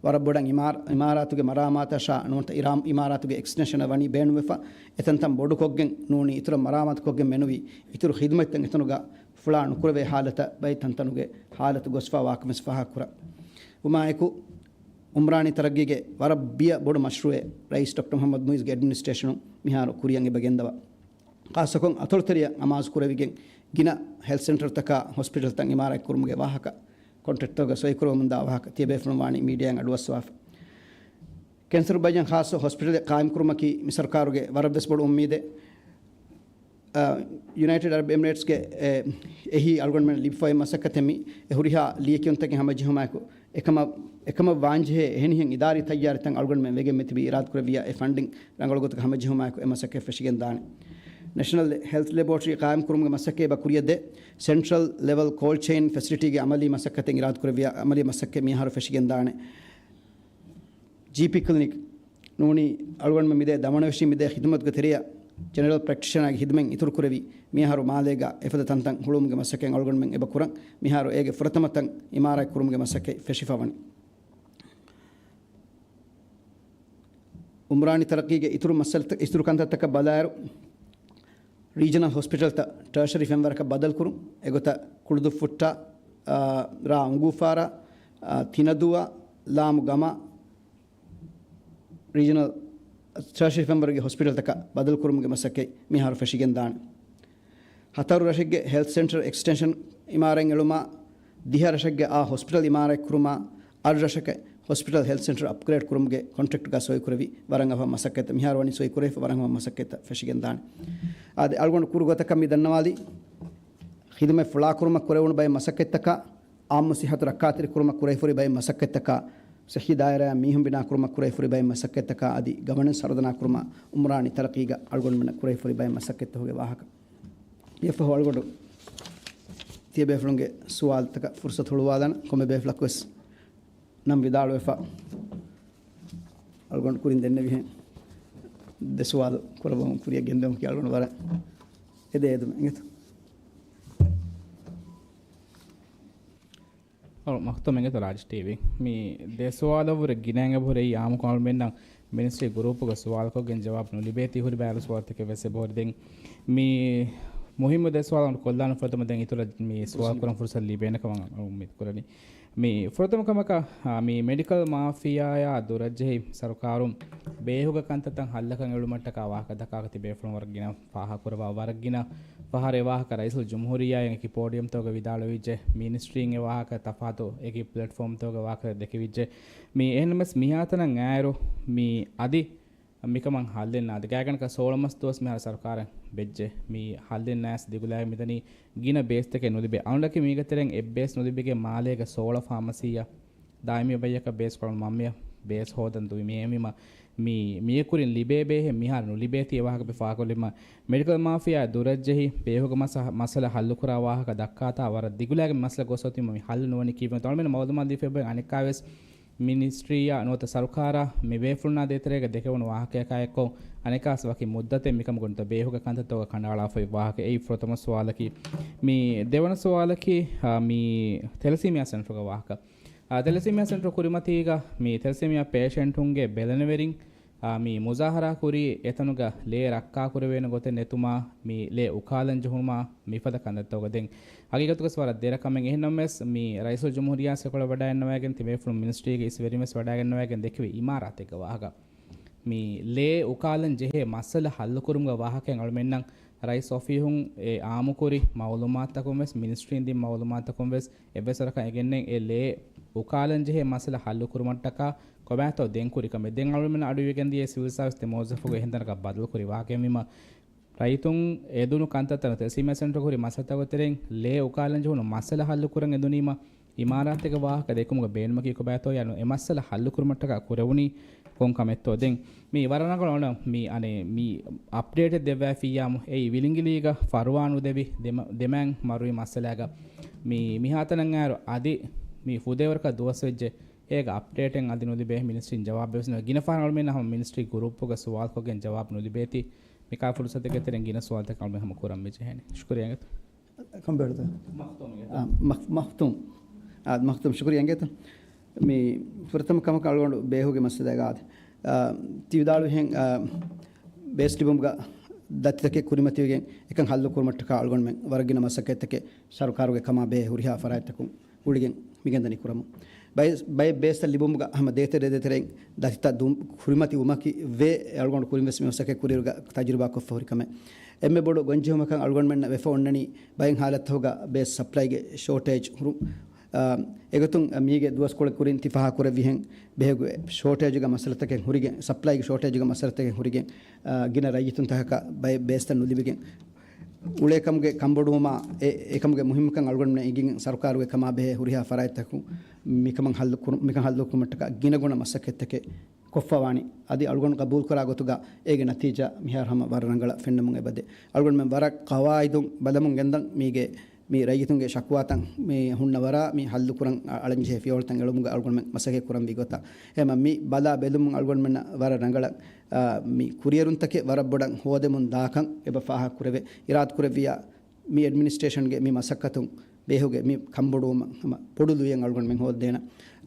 ވަރަށް ބޮޑަށް އިމާރ-، އިމާރާތުގެ މަރާމާތަށާ ނުވަތަ އިރާ-، އިމާރާތުގެ އެކްސްޓެންޝަނަށް ވަނީ ބޭނުންވެފަ. އެތަންތަން ބޮޑުކޮށްގެން ނޫނީ އިތުރަށް މަރާމާތުކޮށްގެން މެނުވީ، އިތުރު ޚިދުމަތްތައް އެތަނުގަ ފުޅާ ނުކުރެވޭ ހާލަތަށް ބައެއް ތަންތަނުގެ ހާލަތު ގޮސްފަ ވާކަމެސް ފާހަގަކުރަން. ވުމާއެކު، އުމްރާނީ ތަރައްގީގެ ވަރަށް ބިޔަ ބޮޑު މަޝްރޫއެއް ރައީސް ޑޮކްޓަރ މުޙައްމަދު މުޢިއްޒުގެ އެޑްމިނިސްޓްރޭޝަނުން މިހާރު ކުރިއަށް އެބަ ގެންދަވާ. ޚާއްޞަކޮށް އަތޮޅުތެރެއަށް އަމާޒު ކުރެވިގެން ގިނަ ހެލްތް ސެންޓަރުތަކާ ހޮސްޕިޓަލްތައް އިމާރާތް ކުރުމުގެ ވާހަކަ ކޮންޓްރެކްޓްތަކުގަ ސޮއިކުރަމުންދާ ވާހަކަ ތިޔަބޭފުޅުން ވާނީ މީޑިއާއިން އަޑުއައްސަވާފަ. ކެންސަރު ބައްޔަށް ޚާއްޞަ ހޮސްޕިޓަލެއް ޤާއިމްކުރުމަކީ މި ސަރުކާރުގެ ވަރަށްވެސް ބޮޑު އުއްމީދެއް. އާ، ޔުނައިޓެޑް އަރަބް އެމިރޭޓްސްގެ އެ، އެހީ އަޅުގަނޑުމެން ލިބިފައި މަސައްކަތެއް މި އެ ހުރިހާ ލިޔެކިޔުންތަކެއް ހަމަޖެހުމާއެކު، އެކަމަށް، އެކަމަށް ވާންޖެހޭ އެހެނިހެން އިދާރީ ތައްޔާރިތައް އަޅުގަނޑުމެން ވެގެން މިތިބީ އިރާދަކުރެއްވިޔާ އެ ފަންޑިން ރަނގަޅު ގޮތަކަށް ހަމަޖެހުމާއެކު އެ މަސައްކަތް ފެށިގެން ދާނެ. ނެޝަނަލް ހެލްތް ލެބޯޓްރީ ޤާއިމް ކުރުމުގެ މަސައްކަތް އެބަ ކުރިޔަށްދޭ. ސެންޓްރަލް ލެވެލް ކޯލްޑް ޗެއިން ފެސިލިޓީގެ އަމަލީ މަސައްކަތެއް އިރާދަކުރެއްވިޔާ އަމަލީ މަސައްކަތް މިއަހަރު ފެށިގެން ދާނެ. ޖީޕީ ކްލިނިކް ނޫނީ އަޅުގަނޑުމެން މިދޭ ދަމަނަވެށި މިދޭ ޚިދުމަތުގެ ތެރެއަށް ޖެނެރަލް ޕްރެކްޓިޝަނާގެ ޚިދުމަތް އިތުރުކުރެވި، މިއަހަރު މާލޭގަ އެފަދަ ތަންތަން ހުޅުވުމުގެ މަސައްކަތް އަޅުގަނޑުމެން އެބަ ކުރަން. މިހާރު އޭގެ ފުރަތަމަ ތަން އިމާރާތް ކުރުމުގެ މަސައްކަތް ފެށިފަވަނީ. އުމްރާނީ ތަރައްޤީގެ އިތުރު މައްސަލަތައް، އިތުރު ކަންތައްތަކަށް ބަލާއިރު، ރީޖަނަލް ހޮސްޕިޓަލްތައް ޓާޝަރީ ފެންވަރަކަށް ބަދަލުކުރުން، އެގޮތަށް ކުޅުދުއްފުއްޓާ، އާ، ރ. އުނގޫފާރާ، އާ، ތިނަދޫއާ، ލާމު ގަމާ، ރީޖަނަލް ޓާޝަރީ ފެންވަރުގެ ހޮސްޕިޓަލްތަކަށް ބަދަލުކުރުމުގެ މަސައްކަތް މިހާރު ފެށިގެން ދާނެ. ހަތަރު ރަށެއްގެ ހެލްތް ސެންޓަރ އެކްސްޓެންޝަން އިމާރާތް އެޅުމާ، ދިހަ ރަށެއްގެ އާ ހޮސްޕިޓަލް އިމާރާތް ކުރުމާ، އަށް ރަށަކަށް ހޮސްޕިޓަލް ހެލްތް ސެންޓަރ އަޕްގްރޭޑް ކުރުމުގެ ކޮންޓްރެކްޓްގަ ސޮއިކުރެވި ވަރަށް އަހަ މަސައްކަތް މިހާރު ވަނީ ސޮއިކުރެވިފަ ވަރަށް އަހަ މަސައްކަތްތައް ފެށިގެން ދާނެ. އާދެ، އަޅުގަނޑު ކުރު ގޮތަކަށް މި ދަންނަވާލީ، ޚިދުމަތް ފުޅާކުރުމަށް ކުރެވުނު ބައެއް މަސައްކަތްތަކާ، އާއްމު ސިއްހަތު ރައްކާތެރިކުރުމަށް ކުރެވިފައި ބައެއް މަސައްކަތްތަކާ، ސިއްހީ ދާއިރާއާ މީހުން ބިނާކުރުމަށް ކުރެވިފައި ބައެއް މަސައްކަތްތަކާ އަދި ގަވަނަންސް ހަރުދަނާކުރުމަށް އުމްރާނީ ތަރައްޤީގަ އަޅުގަނޑުމެންނަށް ކުރެވިފައި ބައެއް މަސައްކަތްތަކުގެ ވާހަކަ. އެއަށްފަހު އަޅުގަނޑު ތިޔަބޭފުޅުންގެ ސުވާލުތަކަށް ފުރުސަތު ހުޅުވާލަން. ކޮންމެ ބޭފުޅަކުވެސް ނަން ވިދާޅުވެފަ އަޅުގަނޑު ކުރިން ދެންނެވިހެން ދެ ސުވާލު ކުރައްވަމުން ކުރިއަށް ގެންދެވުމަކީ އަޅުގަނޑު ވަރަށް އެދޭ އެދުމެއް އިނގޭތަ؟ އަޅު މަޚްތޫމް އިނގޭތަ ރާޖް ޓީވީ. މި ދެ ސުވާލަށްވުރެ ގިނައިން އެބަހުރި އާއްމުކޮށް އަޅުމެންނަށް މިނިސްޓްރީ ގުރޫޕުގަ ސުވާލުކޮށްގެން ޖަވާބު ނުލިބޭތީ ހުރި ބައެއް ސުވާލުތަކެއް ވެސް އެބަހުރި. ދެން މި މުހިއްމު ދެ ސުވާލު ކޮށްލާނަން ފުރަތަމަ ދެން އިތުރަށް މި ސުވާލު ކުރަން ފުރުސަތު ލިބޭނެ ކަމަށް އުއްމީދު ކުރަނީ. މި ފުރަތަމަ ކަމަކަށް، އާ، މި މެޑިކަލް މާފިއާއާ ދުރަށްޖެހި ސަރުކާރުން ބޭހުގަ ކަންތައްތައް ހައްލަކަށް އެޅުމަށްޓަކާ ވާހަކަ ދައްކާކަށް ތިބޭފުޅުން ވަރަށް ގިނަ ފާހަގަކުރައްވާ ވަރަށް ގިނަ ފަހަރު އެ ވާހަކަ ރައީސުލް ޖުމްހޫރިއްޔާ އެކި ޕޯޑިއަމްތަކުގަ ވިދާޅުވިއްޖެ. މިނިސްޓްރީން އެ ވާހަކަ ތަފާތު އެކި ޕްލެޓްފޯމްތަކުގަ ވާހަކަ ދެކެވިއްޖެ. މި އެހެންނަމަވެސް މިހާތަނަށް އައިރު މި އަދި މިކަމަށް ހައްލެއް ނާދެ. ގާތްގަނޑަކަށް ސޯޅަ މަސް ދުވަސް މިހާރު ސަރުކާރެއް ވެއްޖެ. މި ހައްލެއް ނާސް ދިގުލާގެ މިދަނީ ގިނަ ބޭސްތަކެއް ނުލިބޭ. އަޅުގަނޑަކީ މީގެ ތެރެއިން އެއް ބޭސް ނުލިބިގެން މާލޭގެ ސޯޅަ ފާމަސީއަށް ދާއިމީ ބައްޔަކަށް ބޭސް ކޮޅުން މަންމިއަށް ބޭސް ހޯދަން ދުވި. މި އެހެންވީމަ މި މިއަކުރިން ލިބޭ ބޭހެއް މިހާރު ނުލިބޭތީ އެ ވާހަކަ ފާހަގަކޮށްލީމަ، މެޑިކަލް މާފިއާ ދުރަށްޖެހި ބޭހުގަ މަސަ-، މައްސަލަ ހައްލުކުރާ ވާހަކަ ދައްކާތާ ވަރަށް ދިގުލާގެ މައްސަލަ ގޮސް އޮތީމަ މި ހައްލު ނުވަނީ ކީއްވެ؟ އަޅުމެން މައުލޫމާތު ދީފައި އޮތް އަނެއްކާވެސް މިނިސްޓްރީއާ ނުވަތަ ސަރުކާރާ މި ބޭފުޅުންނާ ދޭތެރޭގަ ދެކެވުނު ވާހަކަޔަކާ އެއްކޮށް، އަނެއްކާސް ވަކި މުއްދަތެއް މިކަމުގެ ނުވަތަ ބޭހުގެ ކަންތައްތަކުގަ ކަނޑައަޅާފައި ވާހަކަ. އެއީ ފުރަތަމަ ސުވާލަކީ. މި ދެވަނަ ސުވާލަކީ، އާ، މި ތެލަސީމިއާ ސެންޓަރުގެ ވާހަކަ. އާ، ތެލަސީމިއާ ސެންޓަރު ކުރިމަތީގަ މި ތެލަސީމިއާ ޕޭޝެންޓުންގެ ބެލެނިވެރިން، އާ، މި މުޒާހަރާ ކުރީ އެތަނުގަ ލޭ ރައްކާކުރެވޭނެ ގޮތެއް ނެތުމާ، މި ލޭ އުކާލަން ޖެހުމާ، މިފަދަ ކަންތައްތަކުގަ. ދެން ހަގީގަތުގަސް ވަރަށް ދެރަ ކަމެއް. އެހެންނަމަވެސް، މި ރައީސުލް ޖުމްހޫރިއްޔާ ސެކޮޅަށް ވަޑައިގަންނަވައިގެން ތިބޭފުޅުން މިނިސްޓްރީގެ އިސް ވެރިން ވެސް ވަޑައިގަންނަވައިގެން ދެކެވި އިމާރާތެއްގެ ވާހަކަ. މި ލޭ އުކާލަން ޖެހޭ މައްސަލަ ހައްލުކުރުމުގެ ވާހަކައިން އަޅުމެންނަށް ރައީސް އޮފީހުން އެ އާއްމުކުރި މައުލޫމާތުތަކުން ވެސް، މިނިސްޓްރީން ދިން މައުލޫމާތުތަކުން ވެސް އެއްވެސް ވަރަކަށް އެނގެންނެއް އެ ލޭ އުކާލަން ޖެހޭ މައްސަލަ ހައްލުކުރުމަށްޓަކާ ކޮބާތޯ ދެން ކުރި ކަމެއް. ދެން އަޅުމެން އަޑުއިވިގެން ދިޔަ ސިވިލް ސާވިސް ދެ މުވައްޒަފުގެ އެހެން ތަނަކަށް ބަދަލުކުރި ވާހަކައެއްވީމަ، ރައްޔިތުން އެދުނު ކަންތައްތައް ތެލަސީމިއާ ސެންޓަރު ކުރި މައްސަލަތަކުގެ ތެރެއިން ލޭ އުކާލަން ޖެހުނު މައްސަލަ ހައްލުކުރަން އެދުނީމަ، އިމާރާތެއްގެ ވާހަކަ ދެކުމުގެ ބޭނުމަކީ ކޮބާތޯ ޔާނު އެ މައްސަލަ ހައްލުކުރުމަށްޓަކާ ކުރެވުނީ ކޮން ކަމެއްތޯ؟ ދެން މި ވަރަށް ރަނގަޅު އަޅަ މި އަނެއް މި އަޕްޑޭޓެއް ދެއްވައިފިއްޔާމު އެއީ ވިލިނގިލީގަ ފަރުވާ ނުދެވި ދެމަ-، ދެމައިން މަރުވި މައްސަލާގަ މި މިހާތަނަށް އައިރު އަދި މި ފުދޭވަރަކަށް ދުވަސް ވެއްޖެ. އޭގަ އަޕްޑޭޓެއް އަދި ނުލިބޭ މިނިސްޓްރީން ޖަވާބެއް ވެސް ނު-، ގިނަ ފަހަރަށް އަޅުމެންނަށް ހަމަ މިނިސްޓްރީ ގުރޫޕުގެ ސުވާލުކޮށްގެން ޖަވާބު ނުލިބޭތީ. މިކާ ފުރުސަތެއްގެ ތެރެއިން ގިނަ ސުވާލުތަކެއް އަޅުމެން ހަމަ ކުރަން ވެއްޖެ ހޭނެ. ޝުކުރިއްޔާ އިނގޭތަ؟ މަޚްތޫމް އިނގޭތަ؟ އާ، މަޚް-، މަޚްތޫމް. އާ، މަޚްތޫމް ޝުކުރިއްޔާ އިނގޭތަ؟ މި ފުރަތަމަ ކަމަކަށް އަޅުގަނޑު ބޭހުގެ މައްސަލައިގަ އާދެ، އާ، ތި ވިދާޅުވިހެން، އާ، ބޭސް ލިބުމުގަ ދަތިތަކެއް ކުރިމަތިވެގެން އެކަން ހައްލު ކުރުމަށްޓަކާ އަޅުގަނޑުމެން ވަރަށް ގިނަ މަސައްކަތްތަކެއް ސަރުކާރުގެ ކަމާ ބެހޭ ހުރިހާ ފަރާތްތަކުން ގުޅިގެން މިގެންދަނީ ކުރަމުން. ބައެއް، ބައެއް ބޭސްތައް ލިބުމުގަ ހަމަ ދޭތެރޭ ދޭތެރެއިން ދަތިތައް ދު-، ކުރިމަތި ވުމަކީ ވޭ. އަޅުގަނޑު ކުރިން ވެސް މި މަސައްކަތް ކުރިއިރުގަ ތަޖުރިބާ ކޮށްފަ ހުރި ކަމެއް. އެންމެ ބޮޑު ގޮންޖެހުމަކަށް އަޅުގަނޑުމެންނަށް ވެފަ އޮންނަނީ ބައެއް ހާލަތްތަކުގަ ބޭސް ސަޕްލައިގެ ޝޯޓޭޖް ހުރުން. އާ، އެގޮތުން މީގެ ދުވަސްކޮޅެއް ކުރިން ތި ފާހަގަކުރެއްވިހެން ބެހޭގޮތް ޝޯޓޭޖުގެ މައްސަލަތަކެއް ހުރިގެން، ސަޕްލައިގެ ޝޯޓޭޖުގެ މައްސަލަތަކެއް ހުރިގެން، އާ، ގިނަ ރައްޔިތުންތަކަކަށް ބައެއް ބޭސްތައް ނުލިބިގެން، އުޅޭކަމުގެ ކަންބޮޑުވުމާ، އެ، އެކަމުގެ މުހިއްމުކަން އަޅުގަނޑުމެން އެނގިގެން ސަރުކާރުގެ ކަމާ ބެހޭ ހުރިހާ ފަރާތްތަކުން މިކަމަށް ހައްލު ކުރު-، މިކަން ހައްލު ކުރުމަށްޓަކާ ގިނަގުނަ މަސައްކަތްތަކެއް ކޮށްފަވާނީ. އަދި އަޅުގަނޑު ގަބޫލުކުރާ ގޮތުގަ އޭގެ ނަތީޖާ މިހާރު ހަމަ ވަރަށް ރަނގަޅަށް ފެންނަމުން އެބަދޭ. އަޅުގަނޑުމެން ވަރަށް ގަވާއިދުން ބަލަމުން ގެންދަން މީގެ މި ރައްޔިތުންގެ ޝަކުވާތައް މި ހުންނަ ވަރާ މި ހައްލު ކުރަން އަ-، އަޅަންޖެހޭ ފިޔަވަޅުތައް އެޅުމުގަ އަޅުގަނޑުމެން މަސައްކަތް ކުރަންވީ ގޮތަށް. އެހެންމަ މި ބަލާ ބެލުމުން އަޅުގަނޑުމެންނަށް ވަރަށް ރަނގަޅަށް، އާ، މި ކުރިއެރުންތަކެއް ވަރަށް ބޮޑަށް ހޯދެމުން ދާކަން އެބަ ފާހަގަ ކުރެވޭ. އިރާދަ ކުރެއްވިޔާ މި އެޑްމިނިސްޓްރޭޝަންގެ މި މަސައްކަތުން ބޭހުގެ މި ކަންބޮޑުވުމަށް ހަމަ ބޮޑު ލުޔެއް އަޅުގަނޑުމެން ހޯދޭނަ.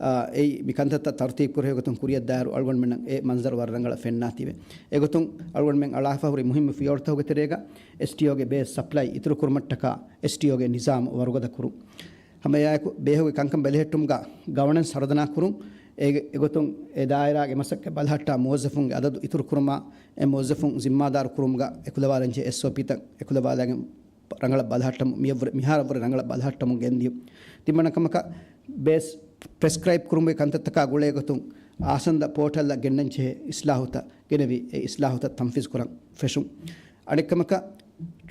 އާ، އެއީ މި ކަންތައްތައް ތަރުތީބު ކުރެވޭ ގޮތުން ކުރިއަށްދާއިރު އަޅުގަނޑުމެންނަށް އެ މަންޒަރު ވަރަށް ރަނގަޅަށް ފެންނާތީވެ. އެގޮތުން އަޅުގަނޑުމެން އަޅާފަ ހުރި މުހިއްމު ފިޔަވަޅުތަކުގެ ތެރޭގަ އެސްޓީއޯގެ ބޭސް ސަޕްލައި އިތުރުކުރުމަށްޓަކާ އެސްޓީއޯގެ ނިޒާމު ވަރުގަދަ ކުރުން. ހަމައެއާއެކު ބޭހުގެ ކަންކަން ބެލެހެއްޓުމުގަ ގަވަނަންސް ހަރުދަނާ ކުރުން. އޭގެ އެގޮތުން އެ ދާއިރާގެ މަސައްކަތް ބަލަހައްޓާ މުވައްޒަފުންގެ އަދަދު އިތުރުކުރުމާ، އެ މުވައްޒަފުން ޒިންމާދާރު ކުރުމުގަ އެކުލަވާލަންޖެހޭ އެސްއޯޕީތައް އެކުލަވާލަން ރަނގަޅަށް ބަލަހައްޓަމު، މިއަށްވުރެ، މިހާރަށްވުރެ ރަނގަޅަށް ބަލަހައްޓަމުން ގެންދިޔުން. ތިންވަނަ ކަމަކަށް، ބޭސް ޕްރެސްކްރައިބް ކުރުމުގެ ކަންތައްތަކާ ގުޅޭގޮތުން އާސަންދަ ޕޯޓަލްއަށް ގެންނަންޖެހޭ އިސްލާހުތައް ގެނެވި، އެ އިސްލާހުތައް ތަންފީޒު ކުރަން ފެށުން. އަނެއްކަމަކަށް،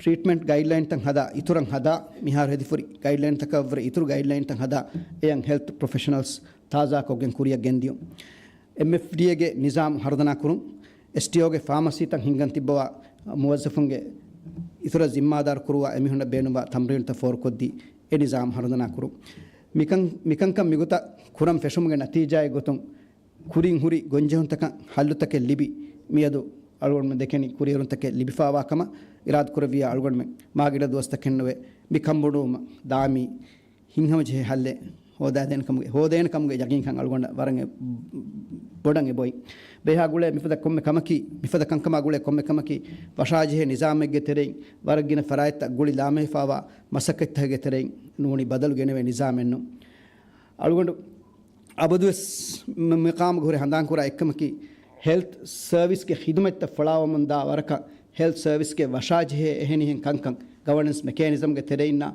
ޓްރީޓްމަންޓް ގައިޑްލައިންތައް ހަދާ، އިތުރަށް ހަދާ، މިހާރު ހެދިފުރި ގައިޑްލައިންތަކަށްވުރެ އިތުރު ގައިޑްލައިންތައް ހަދާ، އެޔަށް ހެލްތު ޕްރޮފެޝަނަލްސް ތާޒާކޮށްގެން ކުރިއަށް ގެންދިޔުން. އެމްއެފްޑީއޭގެ ނިޒާމު ހަރުދަނާ ކުރުން، އެސްޓީއޯގެ ފާމަސީތައް ހިންގަން ތިއްބަވާ، މުވައްޒަފުންގެ އިތުރަށް ޒިންމާދާރު ކުރުވާ އެމީހުންނަށް ބޭނުންވާ ތަމްރީނުތައް ފޯރުކޮށްދީ، އެ ނިޒާމު ހަރުދަނާ ކުރުން. މިކަން، މިކަންކަން މިގޮތަށް ކުރަން ފެށުމުގެ ނަތީޖާއެއް ގޮތުން، ކުރިން ހުރި ގޮންޖެހުންތަކަށް ހައްލުތަކެއް ލިބި، މިއަދު އަޅުގަނޑުމެން ދެކެނީ ކުރިއެރުންތަކެއް ލިބިފާވާ ކަމަށް. އިރާދަ ކުރެއްވިޔާ އަޅުގަނޑުމެން މާގިނަ ދުވަސްތަކެއް ނުވެ، މި ކަންބޮޑުވުމަށް ދާއިމީ ހިތްހަމަޖެހޭ ހައްލެއް ހޯދާދޭނެ ކަމުގެ، ހޯދޭނެ ކަމުގެ ޔަގީންކަން އަޅުގަނޑަށް ވަރަށް އެ-، ބޮޑަށް އެބޮތް. ބޭހާ ގުޅޭ މިފަދަ ކޮންމެ ކަމަކީ، މިފަދަ ކަންކަމާ ގުޅޭ ކޮންމެ ކަމަކީ، ވަށާޖެހޭ ނިޒާމެއްގެ ތެރެއިން ވަރަށް ގިނަ ފަރާތްތައް ގުޅި ލާމެހިފާވާ މަސައްކަތްތަކެއްގެ ތެރެއިން ނޫނީ ބަދަލު ގެނެވޭ ނިޒާމެއްނު. އަޅުގަނޑު އަބަދުވެސް މަ-، މަޤާމުގަ ހުރެ ހަނދާންކުރާ އެއްކަމަކީ، ހެލްތު ސަރވިސްގެ ޚިދުމަތްތައް ފޮޅާވަމުންދާ ވަރަކަށް، ހެލްތު ސަރވިސްގެ ވަށާޖެހޭ އެހެނިހެން ކަންކަން ގަވަނަންސް މެކޭނިޒަމްގެ ތެރެއިންނާ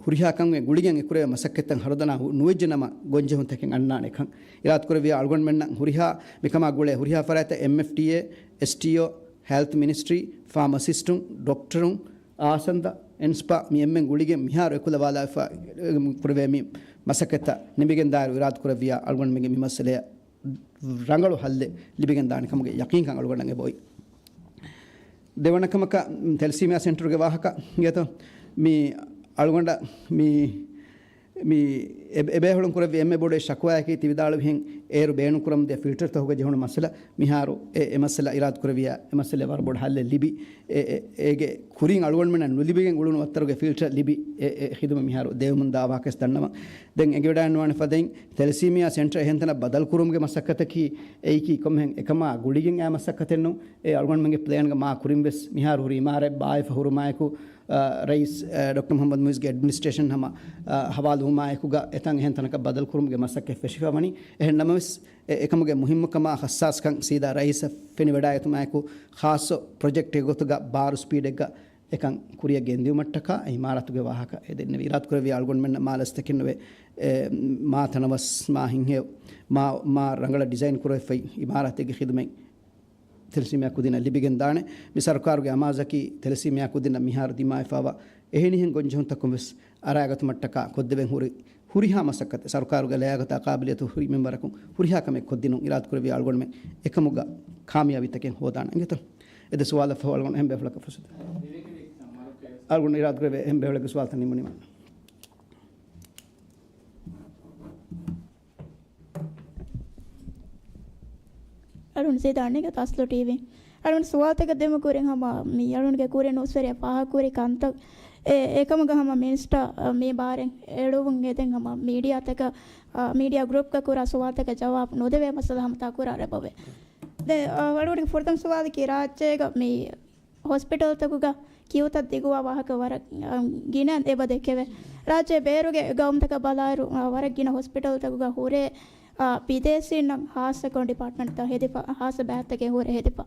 ހުރިހާ ކަމެއް ގުޅިގެން އެކުރެވޭ މަސައްކަތްތައް ހަރުދަނާ ނުވެއްޖެ ނަމަ ގޮންޖެހުންތަކެއް އަންނާނެ ކަން. އިރާދަ ކުރެއްވިޔާ އަޅުގަނޑުމެންނަށް ހުރިހާ މިކަމާ ގުޅޭ ހުރިހާ ފަރާތްތައް އެމްއެފްޑީއޭ، އެސްޓީއޯ، ހެލްތު މިނިސްޓްރީ، ފާމަސިސްޓުން، ޑޮކްޓަރުން، އާސަންދަ، އެންސްޕާ މި އެންމެން ގުޅިގެން މިހާރު އެކުލަވާލާފަ ކުރެވޭ މި މަސައްކަތްތައް ނިމިގެންދާއިރު އިރާދަ ކުރެއްވިޔާ އަޅުގަނޑުމެންގެ މި މައްސަލަޔަށް ރަނގަޅު ހައްލެއް ލިބިގެން ދާނެ ކަމުގެ ޔަޤީންކަން އަޅުގަނޑަށް އެބައޮތް. ދެވަނަ ކަމަކަށް، ތެލެސީމިއާ ސެންޓަރުގެ ވާހަކަ އިނގޭތޯ، މި އަޅުގަނޑަށް މި، މި އެ-، އެބޭހުޅުން ކުރެއްވި އެންމެ ބޮޑު ޝަކުވާއަކީ ތި ވިދާޅުވިހެން އޭރު ބޭނުން ކުރަމުންދިޔަ ފިލްޓަރްތަކުގަ ޖެހުނު މައްސަލަ. މިހާރު އެ، އެ މައްސަލަ އިރާދަ ކުރެއްވިޔާ އެ މައްސަލަ ވަރަށް ބޮޑު ހައްލެއް ލިބި. އެ، އެ، އޭގެ ކުރިން އަޅުގަނޑުމެންނަށް ނުލިބިގެން އުޅުނު ވައްތަރުގެ ފިލްޓަރ ލިބި، އެ، އެ ޚިދުމަތް މިހާރު ދެވެމުން ދާ ވާހަކަވެސް ދަންނަވަން. ދެން އެނގިވަޑައިނުވާނެ ފަދައިން ތެލެސީމިއާ ސެންޓަރ އެހެން ތަނަށް ބަދަލު ކުރުމުގެ މަސައްކަތަކީ އެއީކީ ކޮންމެހެން އެކަމާ ގުޅިގެން އާ މަސައްކަތެއްނު. އެ އަޅުގަނޑުމެންގެ ޕްލޭންގަ މާ ކުރިން ވެސް މިހާރު ހުރި އިމާރާތް ބާވެފަ ހުރުމާއެކު، އަ، ރައީސް، އަ، ޑޮކްޓަރ މުޙައްމަދު މުޢިއްޒުގެ އެޑްމިނިސްޓްރޭޝަން ހަމަ، އަ، ހަވާލުވުމާއެކުގަ އެތަން އެހެން ތަނަކަށް ބަދަލު ކުރުމުގެ މަސައްކަތް ފެށިފަ ވަނީ. އެހެން ނަމަވެސް، އެ، އެކަމުގެ މުހިއްމުކަމާ ހައްސާސްކަން ސީދާ ރައީސަށް ފެނިވަޑައިގަތުމާއެކު، ޚާއްޞަ ޕްރޮޖެކްޓެއް ގޮތުގަ ބާރު ސްޕީޑެއްގަ އެކަން ކުރިއަށް ގެންދިއުމަށްޓަކާ އެ އިމާރާތުގެ ވާހަކަ އެ ދެންނެވި. އިރާދަ ކުރެއްވި އަޅުގަނޑުމެންނަށް މާ ލަސްތަކެއް ނުވެ، އެ، މާ ތަނަވަސް، މާ ހިތްހެޔޮ، މާ، މާ ރަނގަޅަށް ޑިޒައިން ކުރެވިފައި އިމާރާތެއްގެ ޚިދުމަތް ތެލެސީމިއާ ކުދިންނަށް ލިބިގެން ދާނެ. މި ސަރުކާރުގެ އަމާޒަކީ ތެލެސީމިއާ ކުދިންނަށް މިހާރު ދިމާވެފައިވާ އެހެނިހެން ގޮންޖެހުންތަކުން ވެސް އަރާގަތުމަށްޓަކާ ކޮށްދެވެން ހުރި ހުރިހާ މަސައްކަތެއް، ސަރުކާރުގެ ލަޔާގަތާ ޤާބިލިއްޔަތު ހުރި މިންވަރަކުން ހުރިހާ ކަމެއް ކޮށްދިނުން. އިރާދަ ކުރެއްވި އަޅުގަނޑުމެން އެކަމުގަ ކާމިޔާބީތަކެއް ހޯދާނަން. އިނގޭތޯ؟ އެ ދެ ސުވާލަށް ފަހު އަޅުގަނޑު އެހެން ބޭފުޅަކަށް ފުރުސަތު. އަޅުގަނޑު އިރާދަ ކުރެއްވި އެހެން ބޭފުޅެއްގެ ސުވާލުތައް ނިމުނީމަ. އަޅުން ސީދާ އަނެއްގަ ތާސްލު ޓީވީ. އަޅުން ސުވާލުތަކަށް ދެމު ކުރިން ހަމަ މި އަޅުންގެ ކުރިން އުސްވެރިޔާ ފާހަގަކުރި ކަންތައް އެ، އެކަމުގަ ހަމަ މިނިސްޓާ، އަ، މި ބާރެއް އެޅުވުން އެދެން ހަމަ މީޑިއާތަކަށް، އަ، މީޑިއާ ގްރޫޕްގަ ކުރާ ސުވާލުތަކަށް ޖަވާބު ނުދެވޭ މައްސަލަ ހަމަ ތަކުރާރެއް އެބަވޭ. ދެ، އަ، އަޅުގަނޑުގެ ފުރަތަމަ ސުވާލަކީ ރާއްޖޭގަ މި ހޮސްޕިޓަލްތަކުގަ ކިއުތައް ދިގުވާ ވާހަކަ ވަރަށް، އަ، ގިނަ އެބަ ދެކެވޭ. ރާއްޖޭ ބޭރުގެ ގައުމުތަކަށް ބަލާއިރު، އަ، ވަރަށް ގިނަ ހޮސްޕިޓަލްތަކުގަ ހުރޭ، އަ، ބިދޭސީންނަށް ހާއްސަކޮށް ޑިޕާޓްމަންޓްތައް ހެދިފަ، ހާއްސަ ބައިތަކެއް ހުރެ ހެދިފަ.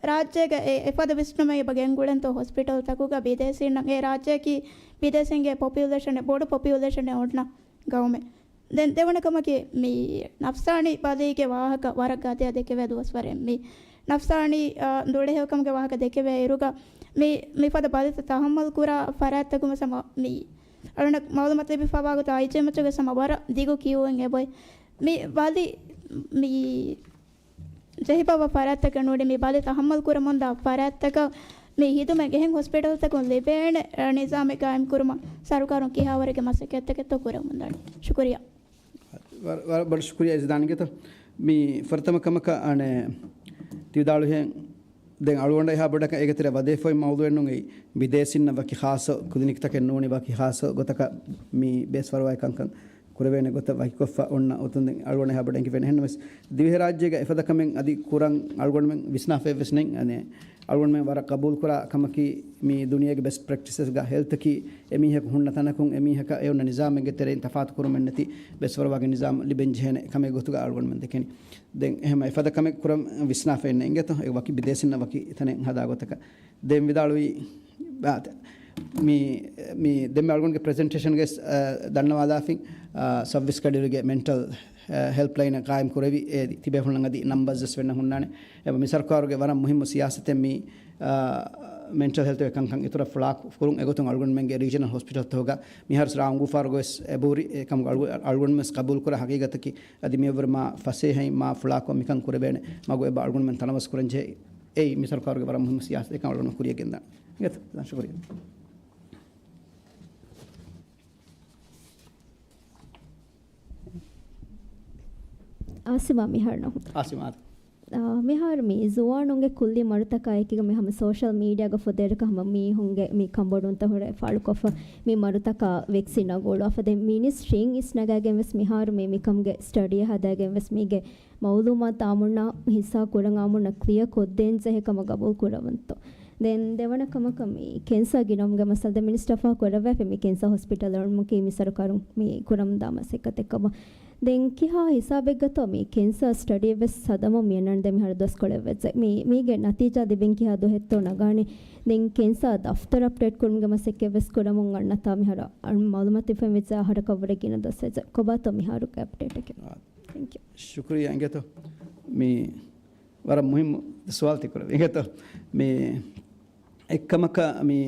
ރާއްޖޭގަ އެ، އެފަދަ ވިސްނުމެއް އެބަ ގެންގުޅެންތޯ ހޮސްޕިޓަލްތަކުގަ ބިދޭސީންނަށް އެ ރާއްޖެއަކީ ބިދޭސީންގެ ޕޮޕިއުލޭޝަނެއް، ބޮޑު ޕޮޕިއުލޭޝަނެއް އޮންނަ ގައުމެއް. ދެން ދެވަނަ ކަމަކީ، މި ނަފްސާނީ ބަލީގެ ވާހަކަ ވަރަށް ގަދަޔަށް ދެކެވޭ ދުވަސްވަރެއް. މި ނަފްސާނީ، އާ، ދުޅަހެޔޮކަމުގެ ވާހަކަ ދެކެވޭ އިރުގަ، މި މިފަދަ ބަލިތައް ތަހައްމަލް ކުރާ ފަރާތްތަކުން ވެސް ހަމަ މި އަޅުނަ މައުލޫމާތު ލިބިފަވާ ގޮތަށް އައިޗްއެމްއެޗުގެ ހަމަ ވަރަށް ދިގު ކިޔޫއެއް އެބޮތް. މި ބަލި މި ޖެހިފަވާ ފަރާތްތަކެއް ނޫނީ މި ބަލި ތަހައްމަލް ކުރަމުންދާ ފަރާތްތަކަށް މި ހިދުމަތް އެހެން ހޮސްޕިޓަލްތަކުން ލިބޭނެ ނިޒާމެއް ގާއިމް ކުރުމަށް ސަރުކާރުން ކިހާވަރެއްގެ މަސައްކަތްތަކެއްތޯ ކުރަމުންދާނީ؟ ޝުކުރިއްޔާ. ވަރަށް، ވަރަށް ބޮޑަށް ޝުކުރިއްޔާ އިޒްދާންގެތޯ. މި ފުރަތަމަ ކަމަކަށް އަނެ ތި ވިދާޅުހެން ދެން އަޅުގަނޑަށް އެހާ ބޮޑަކަށް އޭގެ ތެރެ ވަދެފައި މައުލޫއެއް ނޫން އެއީ. ބިދޭސީންނަށް ވަކި ޚާއްޞަ ކްލިނިކްތަކެއް ނޫނީ ވަކި ޚާއްޞަ ގޮތަކަށް މި ބޭސްފަރުވާއި ކަންކަން ކުރެވޭނެ ގޮތަށް ވަކިކޮށްފަ އޮންނަ އޮތުން ދެން އަޅުގަނޑަށް އެހާ ބޮޑަށް އެނގިފައި ނެހެންނަމަވެސް، ދިވެހިރާއްޖޭގަ އެފަދަ ކަމެއް އަދި ކުރަން އަޅުގަނޑުމެން ވިސްނާފައެއްވެސް ނެތް. އަނެ އަޅުގަނޑުމެން ވަރަށް ގަބޫލުކުރާ ކަމަކީ މި ދުނިޔޭގެ ބެސްޓް ޕްރެކްޓިސަސްގަ ހެލްތަކީ އެމީހަކު ހުންނަ ތަނަކުން އެމީހަކަށް އެއޮންނަ ނިޒާމެއްގެ ތެރެއިން ތަފާތު ކުރުމެއްނެތި ބޭސްފަރުވާގެ ނިޒާމް ލިބެން ޖެހޭނެ ކަމެއް ގޮތުގަ އަޅުގަނޑުމެން ދެކެނީ. ދެން އެހެމަ އެފަދަ ކަމެއް ކުރަން ވިސްނާފައެއް ނެތް އިނގޭތޯ. އެ ވަކި ބިދޭސީންނަށް ވަކި ތަނެއް ހަދާ ގޮތަކަށް. ދެން ވިދާޅުވީ، އާ، މި، މި ދެންމެ އަޅުގަނޑުގެ ޕްރެޒެންޓޭޝަންގެ، އާ، ދަންނަވާލާފިން، އާ، ސައުވީސް ކަޑިއިރުގެ މެންޓަލް، އާ، ހެލްޕްލައިން ގާއިމް ކުރެވި، އެ، ތިބޭފުޅުން އަދި ނަމްބަރސް ވެސް ފެންނަ ހުންނާނެ. އެ، މި ސަރުކާރުގެ ވަރަށް މުހިއްމު ސިޔާސަތެއް މި، އާ، މެންޓަލް ހެލްތުގެ ކަންކަން އިތުރަށް ފުޅާކު-، ކުރުން. އެގޮތުން އަޅުގަނޑުމެންގެ ރީޖަނަލް ހޮސްޕިޓަލްތަކުގަ މިހާރު ރާ އުނގޫފާރުގަ ވެސް އެބަހުރި. އެކަމުގަ އަޅު-، އަޅުގަނޑުމެން ވެސް ގަބޫލުކުރާ ހަގީގަތަކީ އަދި މިއަށްވުރެ މާ ފަސޭހައިން މާ ފުޅާކޮށް މިކަން ކުރެވޭނެ މަގު އެބަ އަޅުގަނޑުމެން ތަނަވަސް ކުރަން ޖެހޭ. އެއީ މި ސަރުކާރުގެ ވަރަށް މުހިއްމު ސިޔާސަތެއް ކަމަށް އަޅުގަނޑު ކުރިޔަށް ގެންދާނެ. ޝުކުރިއްޔާ. އާސިމާ މިހާރު ނަހު. އާސިމާ. އާ، މިހާރު މި ޒުވާނުންގެ ކުއްލި މަރުތަކާ އެކީގަ މި ހަމަ ސޯޝަލް މީޑިއާގަ ފުދޭއިރަކަށް ހަމަ މީހުންގެ މި ކަންބޮޑުވުންތައް ހުރެ ފާޅުކޮށްފަ މި މަރުތަކާ ވެކްސިން އަގުއުޅުވާފަ. ދެން މިނިސްޓްރީން އިސްނަގާގެން ވެސް މިހާރު މި މިކަމުގެ ސްޓަޑީއެއް ހަދާގެން ވެސް މީގެ މައުލޫމާތު އާއްމުންނާ ހިއްސާ ކުރަން އާއްމުންނަށް ކްލިއަރ ކޮށްދޭން ޖެހޭ ކަމަށް ގަބޫލު ކުރަވަންތޯ. ދެން ދެވަނަ ކަމަކަށް މި ކެންސާ ގިނަވުމުގެ މައްސަލަ ދެން މިނިސްޓަރ ފާހަގަ ކުރައްވާފަ މި ކެންސާ ހޮސްޕިޓަލް އެޅުމަކީ މި ސަރުކާރުން މި ކުރަމުންދާ މަސައްކަތެއް ކަމަށް. ދެން ކިހާ ހިސާބެއްގަތޯ މި ކެންސާ ސްޓަޑީއެއް ވެސް ހަދަމުން މި އަންނަން ދެން މިހާރު ދުވަސްކޮޅެއް ވެއްޖެ. މި، މީގެ ނަތީޖާ ލިބެން ކިހާ ދުވަހެއްތޯ ނަގާނެ. ދެން ކެންސާ ދަފްތަރު އަޕްޑޭޓް ކުރުމުގެ މަސައްކަތް ވެސް ކުރަމުން އަންނަތާ މިހާރު އަން މައުލޫމާތު ފެންވެއްޖެ އަހަރަކަށްވުރެ ގިނަ ދުވަސް ވެއްޖެ. ކޮބާތޯ މިހާރުގެ އަޕްޑޭޓަކީ؟ ތެންކް ޔޫ. ޝުކުރިއްޔާ އިނގޭތޯ. މި ވަރަށް މުހިއްމު ސުވާލު ތި ކުރެވި. އިނގޭތޯ މި އެއްކަމަކަށް މި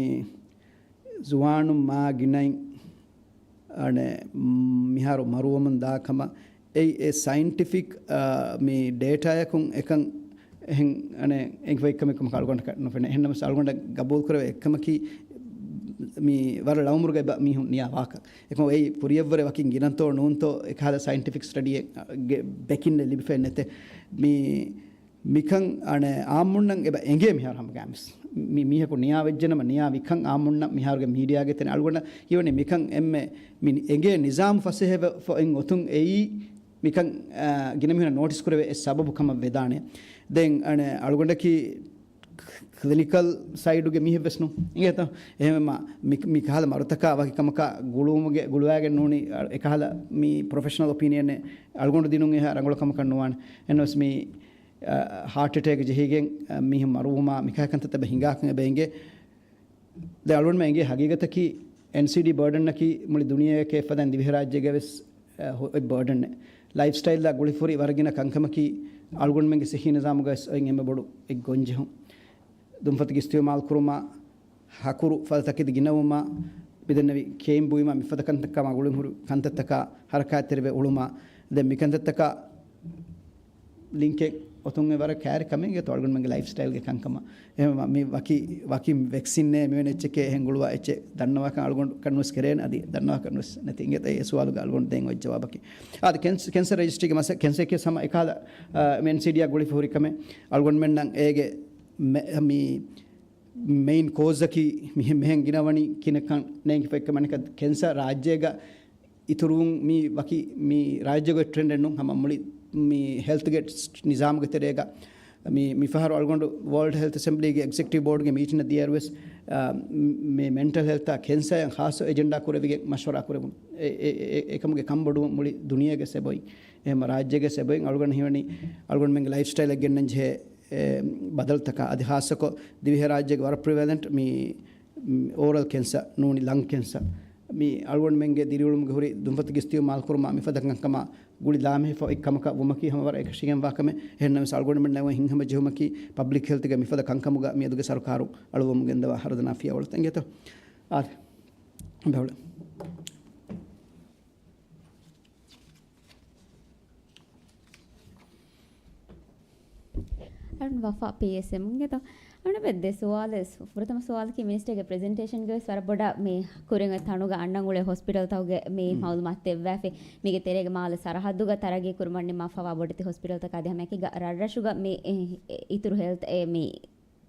ޒުވާނުން މާ ގިނައިން އަނެ މިހާރު މަރުވަމުން ދާ ކަމަށް އެއީ އެ ސައިންޓިފިކް، އާ، މި ޑޭޓާއަކުން އެކަން އެހެން އަނެ އެނގިފައި ކަމެއް ކަމަކަށް އަޅުގަނޑަކަށް ނުފެނޭ. އެހެންނަމަސް އަޅުގަނޑަށް ގަބޫލު ކުރެވޭ އެއްކަމަކީ މި ވަރަށް ޅައުމުރުގަ އެބަ މީހުން ނިޔާ ވާކަން. އެކަމަ އެއީ ކުރިޔަށްވުރެ ވަކިން ގިނަންތޯ ނޫންތޯ އެކަހަލަ ސައިންޓިފިކް ސްޓަޑީއެއް ގެ ބެކިންނެއް ލިބިފައެއް ނެތޭ. މި މިކަން އަނެ އާއްމުންނަށް އެބަ އެނގޭ މިހާރު ހަމަގައިމުވެސް. މި މީހަކު ނިޔާވެއްޖެނަމަ ނިޔާ މިކަން އާއްމުންނަށް މިހާރުގެ މީޑިއާގެ ތެރެ އަޅުގަނޑަށް ހީވަނީ މިކަން އެންމެ މި އެނގޭ ނިޒާމު ފަސޭހަވެފަ އޮތުން އެއީ މިކަން، އާ، ގިނަ މީހުންނަށް ނޯޓިސް ކުރެވޭ އެއް ސަބަބު ކަމަށް ވެދާނެ. ދެން އަނެ އަޅުގަނޑަކީ ކްލިނިކަލް ސައިޑުގެ މީހެއްވެސް ނޫން. އިނގޭތޯ؟ އެހެންވީމަ މި، މި ކަހަލަ މަރުތަކާ ވަކި ކަމަކާ ގުޅުވުމުގެ، ގުޅުވާގެން ނޫނީ އެކަހަލަ މި ޕްރޮފެޝަނަލް އޮޕީނިއަނެއް އަޅުގަނޑު ދިނުން އެހާ ރަނގަޅު ކަމަކަށް ނުވާނެ. އެންވެސް މި، އަ، ހާޓް އެޓޭކް ޖެހިގެން، އަ، މީހުން މަރުވުމާ މިކަހަލަ ކަންތައްތައް އެބަ ހިނގާކަން އެބަ އެނގޭ. ދެ އަޅުގަނޑުމެން އެނގޭ ހަގީގަތަކީ އެންސީޑީ ބާޑަންއަކީ މުޅި ދުނިޔެއަކަށް އެފަދައިން ދިވެހިރާއްޖޭގަ ވެސް، އަ، ހު-، އޮތް ބާޑަންއެއް. ލައިފްސްޓައިލްއާ ގުޅިފަހުރި ވަރަށް ގިނަ ކަންކަމަކީ އަޅުގަނޑުމެންގެ ސިއްހީ ނިޒާމުގަ ވެސް އޮތް އެންމެ ބޮޑު އެއް ގޮންޖެހުން. ދުންފަތުގެ އިސްތިއުމާލު ކުރުމާ، ހަކުރު ފަދަ ތަކިދި ގިނަވުމާ، ބިދެންނެވި ކޭން ބުއިމާ، މިފަދަ ކަންތައް ކަމާ ގުޅިން ހުރި ކަންތައްތަކާ ހަރަކާތްތެރިވެ އުޅުމާ، ދެން މި ކަންތައްތަކާ ލިންކެއް އޮތުން އެ ވަރަށް ކައިރި ކަމެއް އިނގޭތޯ އަޅުގަނޑުމެންގެ ލައިފްސްޓައިލްގެ ކަންކަމަށް. އެހެންވީމަ މި ވަކި، ވަކި ވެކްސިންއެއް މިވެނި އެއްޗެކޭ އެހެން ގުޅުވާ އެއްޗެއް ދަންނަވާކަން އަޅުގަނޑު ކަންވެސް ކެރޭނެ އަދި ދަންނަވާކަންވެސް ނެތި. އިނގޭތޯ އެ ސުވާލުގަ އަޅުގަނޑު ދޭން އޮތް ޖަވާބަކީ. އާދެ ކެންސަ-، ކެންސަރ ރަޖިސްޓްރީގެ މަސަ-، ކެންސަރ ކޭސް ހަމަ އެކަހަލަ، އާ، އެމްސީޑީއާ ގުޅިފަ ހުރި ކަމެއް އަޅުގަނޑުމެންނަށް އޭގެ މެ-، މި މެއިން ކޯޒަކީ މިހެ-، މިހެން ގިނަވަނީ ކިނަކަން ނޭނގިފައި ކަމަނިކަ ކެންސަރ ރާއްޖޭގަ އިތުރުވުން މީ ވަކި މި ރާއްޖޭގެ ޓްރެންޑެއް ނޫން. ހަމަ މުޅި މި ހެލްތުގެ ނިޒާމުގެ ތެރޭގަ މި، މިފަހަރު އަޅުގަނޑު ވޯލްޑް ހެލްތް އެސެމްބްލީގެ އެގްޒެކެޓިވް ބޯޑްގެ މީޓިންއަށް ދިޔައިރުވެސް، އާ، މި މެންޓަލް ހެލްތާ ކެންސަރއަށް ޚާއްޞަ އެޖެންޑާ ކުރެވިގެން މަޝްވަރާ ކުރެވުނު. އެ، އެ، އެ، އެކަމުގެ ކަންބޮޑުވުން މުޅި ދުނިޔޭގެ އެބައޮތް. އެހެން ރާއްޖޭގެ އެބައޮތް. އަޅުގަނޑު ހީވަނީ އަޅުގަނޑުމެންގެ ލައިފްސްޓައިލަށް ގެންނަން ޖެހޭ، އެ، ބަދަލުތަކާ އަދި ޚާއްޞަކޮށް ދިވެހިރާއްޖޭގެ ވަރަށް ޕްރިވެލެންޓް މި، މި އޯރަލް ކެންސަރ ނޫނީ ލަންގް ކެންސަރ. މި އަޅުގަނޑުމެންގެ ދިރިއުޅުމުގެ ހުރި ދުންފަތުގެ ސިއްތިމާލުކުރުމާ މިފަދަ ކަންކަމާ ގުޅި ލާމެހިފަ އޮތް ކަމަކަށް ވުމަކީ ހަމަ ވަރަށް އެކަށީގެންވާ ކަމެއް. އެހެންނަމަވެސް އަޅުގަނޑުމެންނަށް އޮތް ހިތްހަމަޖެހުމަކީ ޕަބްލިކް ހެލްތުގެ މިފަދަ ކަންކަމުގަ މިއަދުގެ ސަރުކާރު އަޅުވަމުން ގެންދަވާ ހަރުދަނާ ފިޔަވަޅުތައް އިނގޭތޯ. އާދެ. ބަހުޅަ. އަޅުން ވަފާ ޕީއެސްއެމުންގެތޯ. އަޅުން ދެ ސުވާލެއް، ފުރަތަމަ ސުވާލަކީ މިނިސްޓަރގެ ޕްރެޒެންޓޭޝަންގެ ވެސް ވަރަށް ބޮޑަށް މި ކުރިން ތަނުގަ އަންނަން އުޅޭ ހޮސްޕިޓަލްތަކުގެ މި މައުލޫމާތު ދެއްވާފި. މީގެ ތެރޭގަ މާލެ ސަރަހައްދުގަ ތަރައްގީ ކުރުމަށް ނިންމާފަވާ ބޮޑެތި ހޮސްޕިޓަލްތަކާ އަދި ހަމައެކީގަ ރަށްރަށުގަ މި އިތުރު ހެލްތް އެ މި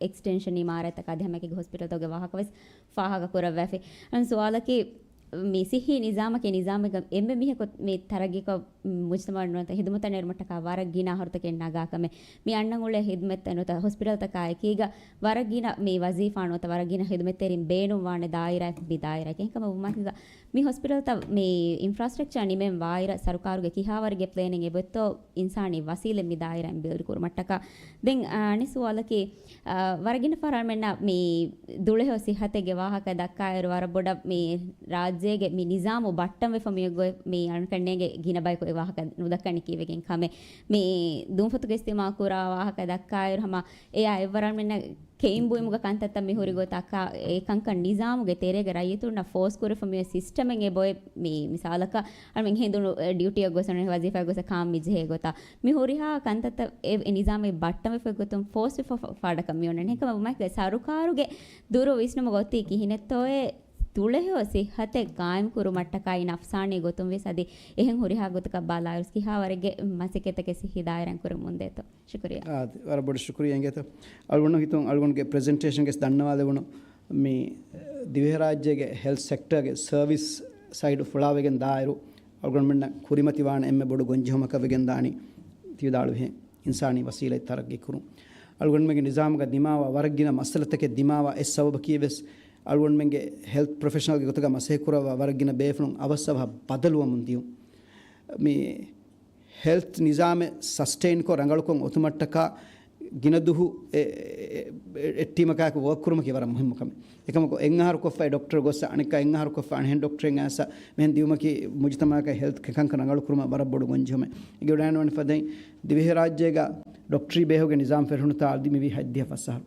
އެކްސްޓެންޝަން އިމާރާތްތަކާ އަދި ހަމައެކީގަ ހޮސްޕިޓަލްތަކުގެ ވާހަކަ ވެސް ފާހަގަ ކުރައްވާފި. އަން ސުވާލަކީ މި ސިއްހީ ނިޒާމަކީ ނިޒާމެއްގަ އެންމެ މީހަކު މި ތަރައްގީކޮށް މުޖްތަމަޢަށް ނުވަތަ ހިދުމަތަށް ނެރުމަށްޓަކާ ވަރަށް ގިނަ އަހަރުތަކެއް ނަގާ ކަމެއް. މި އަންނަން އުޅޭ ހިދުމަތްތައް ނުވަތަ ހޮސްޕިޓަލްތަކާ އެކީގަ ވަރަށް ގިނަ މި ވަޒީފާ ނުވަތަ ވަރަށް ގިނަ ހިދުމަތްތެރިން ބޭނުންވާނެ ދާއިރާއެއް މި ދާއިރާއެކޭ. އެހެންކަމަށް ވުމަކީގަ މި ހޮސްޕިޓަލްތައް މި އިންފްރާސްޓްރަކްޗާ ނިމެން ވާއިރަށް ސަރުކާރުގެ ކިހާވަރެއްގެ ޕްލޭނެއް އެބައޮތްތޯ އިންސާނީ ވަސީލަތް މި ދާއިރާއިން ބިލްޑް ކުރުމަށްޓަކާ. ދެން، އާ، އަނެއް ސުވާލަކީ، އާ، ވަރަށް ގިނަ ފަހަރު އަޅުމެންނަށް މި ދުޅަހެޔޮ ސިއްހަތެއްގެ ވާހަކަ ދައްކާއިރު ވަރަށް ބޮޑަށް މި ރާއްޖޭގެ މި ނިޒާމު ބައްޓަންވެފަ މިއޮތް ގޮތް މި އަޅުގަނޑުމެންގެ ގިނަ ބަޔަކު އެ ވާހަކަ ނުދައްކަނީ ކީއްވެގެން ކަމެއް. މި ދުންފަތުގެ އިޖްތިމާޢު ކުރާ ވާހަކަ ދައްކާއިރު ހަމަ އެއާ އެއްވަރަށް އަޅުމެންނަށް ކެއިން ބުއިމުގަ ކަންތައްތައް މި ހުރި ގޮތަކަށް އެ ކަންކަން ނިޒާމުގެ ތެރޭގަ ރައްޔިތުންނަށް ފޯސް ކުރެފަ މި ސިސްޓަމެއް އެބޮތް މި މިސާލަކަށް އަޅުމެން ހެނދުނު ޑިއުޓީއަށް ގޮސް އަންނަ ވަޒީފާއަށް ގޮސް ކާން މި ޖެހޭ ގޮތަށް މި ހުރިހާ ކަންތައްތައް އެ، އެ ނިޒާމެއް ބައްޓަންވެފަ ގޮތުން ފޯސްވެފަ ފަ-، ފަޑަކަށް މި އޮންނަނީ. އެކަމަ ވުމަކީ ސަރުކާރުގެ ދުރު ވިސްނުމުގަ އޮތީ ކިހިނެއްތޯއޭ ދުޅަހެޔޮ ސިއްހަތެއް ގާއިމް ކުރުމަށްޓަކާއި ނަފްސާނީ ގޮތުން ވެސް އަދި އެހެން ހުރިހާ ގޮތަކަށް ބަލާއިރުސް ކިހާވަރެއްގެ މަސައްކަތްތަކެއް ސިއްހީ ދާއިރާއިން ކުރަމުންދޭތޯ. ޝުކުރިއްޔާ. އާ، ވަރަށް ބޮޑަށް ޝުކުރިއްޔާ އިނގޭތޯ. އަޅުގަނޑު ހިތުން އަޅުގަނޑުގެ ޕްރެޒެންޓޭޝަންގެ ދަންނަވާލެވުނު މި ދިވެހިރާއްޖޭގެ ހެލްތް ސެކްޓަރގެ ސަރވިސް ސައިޑު ފުޅާވެގެން ދާއިރު، އަޅުގަނޑުމެންނަށް ކުރިމަތިވާނެ އެންމެ ބޮޑު ގޮންޖެހުމަކަށް ވެގެން ދާނީ ތި ވިދާޅުވިހެން އިންސާނީ ވަސީލަތް ތަރައްގީ ކުރުން. އަޅުގަނޑުމެންގެ ނިޒާމުގަ ދިމާވާ ވަރަށް ގިނަ މައްސަލަތަކެއް ދިމާވާ އެއް ސަބަބަކީ ވެސް އަޅުގަނޑުމެންގެ ހެލްތް ޕްރޮފެޝަނަލްގެ ގޮތުގަ މަސައްކަތް ކުރައްވާ ވަރަށް ގިނަ ބޭފުޅުން އަވަސް އަވަހަށް ބަދަލުވަމުން ދިޔުން. މި ހެލްތް ނިޒާމެއް ސަސްޓެއިންކޮށް ރަނގަޅުކޮށް އޮތުމަށްޓަކާ ގިނަ ދުހު އެ، އެ، އެ، އެ، ޓީމަކާއެކު ވޯކް ކުރުމަކީ ވަރަށް މުހިއްމު ކަމެއް. އެކަމަކު އެއް އަހަރު ކޮށްފައި ޑޮކްޓަރު ގޮއްސަ އަނެއްކާ އެއް އަހަރު ކޮށްފަ އަނެއް ޑޮކްޓަރެއް އައިސް މިހެން ދިޔުމަކީ މުޖުތަމައަކަށް ހެލްތް ކަންކަން ރަނގަޅު ކުރުމަށް ވަރަށް ބޮޑު ގޮންޖެހުމެއް. އެގެ އުޑާން ވަނި ފަދައިން ދިވެހިރާއްޖޭގަ ޑޮކްޓަރީ ބޭހުގެ ނިޒާމް ފެރުނުތާ އަދި މިވީ ހަތްދިހަ ފަސް އަހަރު.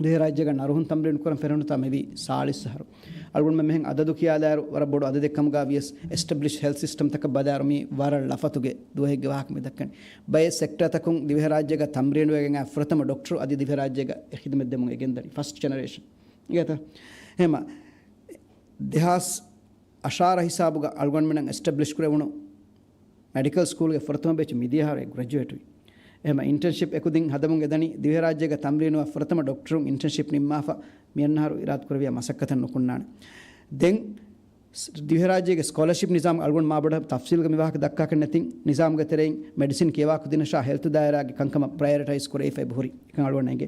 ދިވެހިރާއްޖޭގަ ނަރުހުން ތަމްރީނު ކުރަން ފެރުނުތާ މިވީ ސާޅީސް އަހަރު. އަޅުގަނޑުމެން މިހެން އަދަދު ކިޔާލާއިރު ވަރަށް ބޮޑު އަދަދެއް ކަމުގަ ވިޔަސް އެސްޓަބްލިޝްޑް ހެލްތް ސިސްޓަމްތަކަށް ބަލާއިރު މީ ވަރަށް ލަފަތުގެ ދުވަހެއްގެ ވާހަކަ މި ދައްކަނީ. ބައެއް ސެކްޓަރތަކުން ދިވެހިރާއްޖޭގަ ތަމްރީނުވެގެން އައި ފުރަތަމަ ޑޮކްޓަރު އަދި ދިވެހިރާއްޖޭގަ އެ ޚިދުމަތް ދެމުން އެ ގެންދަނީ ފަސްޓް ޖެނެރޭޝަން. އިނގޭތަ؟ ހެމަ ދެހާސް އަށާރަ ހިސާބުގަ އަޅުގަނޑުމެންނަށް އެސްޓަބްލިޝް ކުރެވުނު މެޑިކަލް ސްކޫލްގެ ފުރަތަމަ ބޭޗު މިދިޔަ އަހަރު ގްރެޖުއޭޓްވި. އެހެމަ އިންޓަރންޝިޕް އެކުދިން ހަދަމުން އެދަނީ ދިވެހިރާއްޖޭގަ ތަމްރީނުވާ ފުރަތަމަ ޑޮކްޓަރުން އިންޓަރންޝިޕް ނިންމާފަ މިއަންނަ އަހަރު އިރާދަކުރެއްވިޔާ މަސައްކަތެއް ނުކުންނާނެ. ދެން ދިވެހިރާއްޖޭގެ ސްކޮލަޝިޕް ނިޒާމް އަޅުގަނޑު މާބޮޑަށް ތަފްސީލްގަ މި ވާހަކަ ދައްކާކަށް ނެތިން، ނިޒާމްގެ ތެރެއިން މެޑިސިން ކިޔަވާ ކުދިންނަށާ ހެލްތު ދާއިރާގެ ކަންކަމަށް ޕްރަޔަރިޓައިޒް ކުރެވިފަ އެބަހުރި. އެކަން އަޅުގަނޑަށް އެނގޭ.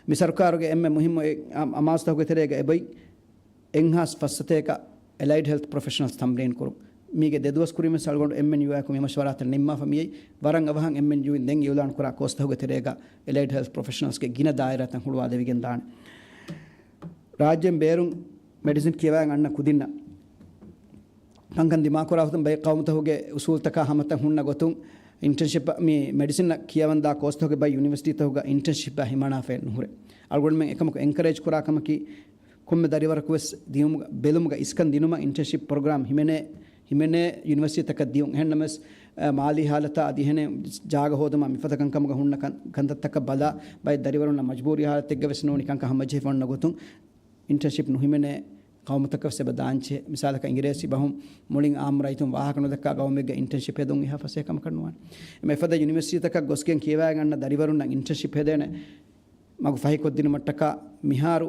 މި ސަރުކާރުގެ އެންމެ މުހިއްމު އެ، އަ، އަމާޒުތަކުގެ ތެރޭގަ އެބައި އެއްހާސް ފަސްސަތޭކަ އެލައިޑް ހެލްތް ޕްރޮފެޝަނަލްސް ތަމްރީން ކުރުން. މީގެ ދެ ދުވަސް ކުރިން ވެސް އަޅުގަނޑު އެމްއެންޔޫއާއެކު މި މަޝްވަރާތައް ނިންމާފަ މިއައީ. ވަރަށް އަވަހަށް އެމްއެންޔޫއިން ދެން އިއުލާން ކުރާ ކޯސްތަކުގެ ތެރޭގަ އެލައިޑް ހެލްތް ޕްރޮފެޝަނަލްސްގެ ގިނަ ދާއިރާތައް ހުޅުވާލެވިގެން ދާނެ. ރާއްޖޭން ބޭރުން މެޑިސިން ކިޔަވައިގެން އަންނަ ކުދިންނަށް ކަންކަން ދިމާކުރާ ގޮތުން ބައެއް ޤައުމުތަކުގެ އުސޫލްތަކާ ހަމަތައް ހުންނަ ގޮތުން އިންޓަރންޝިޕް މި މެޑިސިންއަށް ކިޔަވަންދާ ކޯސްތަކުގެ ބައި ޔުނިވަރސިޓީތަކުގަ އިންޓަރންޝިޕްއާ ހިމަނާފައެއް ނުހުރޭ. އަޅުގަނޑުމެން އެކަމަކު އެންކަރޭޖް ކުރާ ކަމަކީ ކޮންމެ ދަރިވަރަކު ވެސް ދިޔުމުގަ، ބެލުމުގަ އިސްކަން ދިނުމަށް އިންޓަރންޝިޕް ޕްރޮގްރާމް ހިމެނޭ، ހިމެނޭ ޔުނިވަރސިޓީތަކަށް ދިޔުން. އެހެންނަމަވެސް، އަ، މާލީ ހާލަތާ އަދި އެހެނެއް ޖާގަ ހޯދުމާ މިފަދަ ކަންކަމުގަ ހުންނަ ކަން، ކަންތައްތަކަށް ބަލާ، ބައެއް ދަރިވަރުންނަށް މަޖްބޫރީ ހާލަތެއްގަ ވެސް ނޫނީ ކަންކަން ހަމަޖެހިފަ އޮންނަ ގޮތުން އިންޓަރންޝިޕް ނުހިމެނޭ ޤައުމުތަކަށް ވެސް އެބަ ދާންޖެހޭ. މިސާލަކަށް އިނގިރޭސި ބަހުން މުޅިން އާއްމު ރައްޔިތުން ވާހަކަ ނުދައްކާ ގައުމެއްގަ އިންޓަރންޝިޕް ހެދުން އެހާ ފަސޭހަ ކަމަކަށް ނުވާނެ. އެމަ އެފަދަ ޔުނިވަރސިޓީތަކަށް ގޮސްގެން ކިޔަވައިގަންނަ ދަރިވަރުންނަށް އިންޓަރންޝިޕް ހެދޭނެ މަގު ފަހިކޮށްދިނުމަށްޓަކާ މިހާރު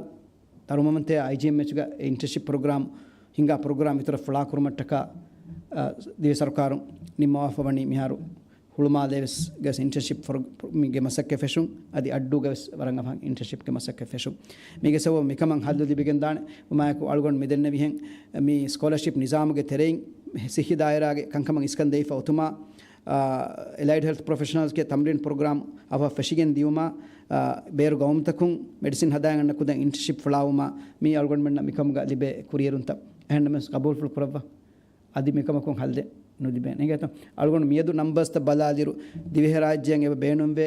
ދަރުމަވަންތަޔާ އައިޖީއެމްއެޗްގަ އެ އިންޓަރންޝިޕް ޕްރޮގްރާމް ހިންގާ ޕްރޮގްރާމް އިތުރަށް ފުޅާކުރުމަށްޓަކާ، އަ، ދިވެހި ސަރުކާރުން ނިންމަވާފަ ވަނީ މިހާރު ހުޅުމާލޭ ވެސް ގެ އިންޓަރންޝިޕް ފޮރ-، ގެ މަސައްކަތް ފެށުން، އަދި އައްޑޫގަ ވެސް ވަރަށް އަވަހަށް އިންޓަރންޝިޕްގެ މަސައްކަތް ފެށުން. މީގެ ސަބަބުން މިކަމަށް ހައްލު ލިބިގެން ދާނެ. ވުމާއެކު އަޅުގަނޑު މިދެންނެވިހެން މި ސްކޮލަޝިޕް ނިޒާމުގެ ތެރެއިން ސިއްހީ ދާއިރާގެ ކަންކަމަށް އިސްކަން ދެވިފަ އޮތުމާ، އާ، އެލައިޑް ހެލްތް ޕްރޮފެޝަނަލްސްގެ ތަމްރީން ޕްރޮގްރާމް އަވަހަށް ފެށިގެން ދިޔުމާ، އާ، ބޭރު ގައުމުތަކުން މެޑިސިން ހަދާގަންނަ ކުދިން އިންޓަރންޝިޕް ފުޅާވުމާ، މީ އަޅުގަނޑުމެންނަށް މިކަމުގަ ލިބޭ ކުރިއެރުންތައް. އެހެންނަމަވެސް ގަބޫލުފުޅު ކުރައްވާ. އަދި މިކަމަކުން ހައްލެއް ނުލިބޭނެ. އިނގޭތޯ؟ އަޅުގަނޑު މިއަދު ނަމްބަރސްތައް ބަލާލިއިރު، ދިވެހިރާއްޖޭން އެބަ ބޭނުންވޭ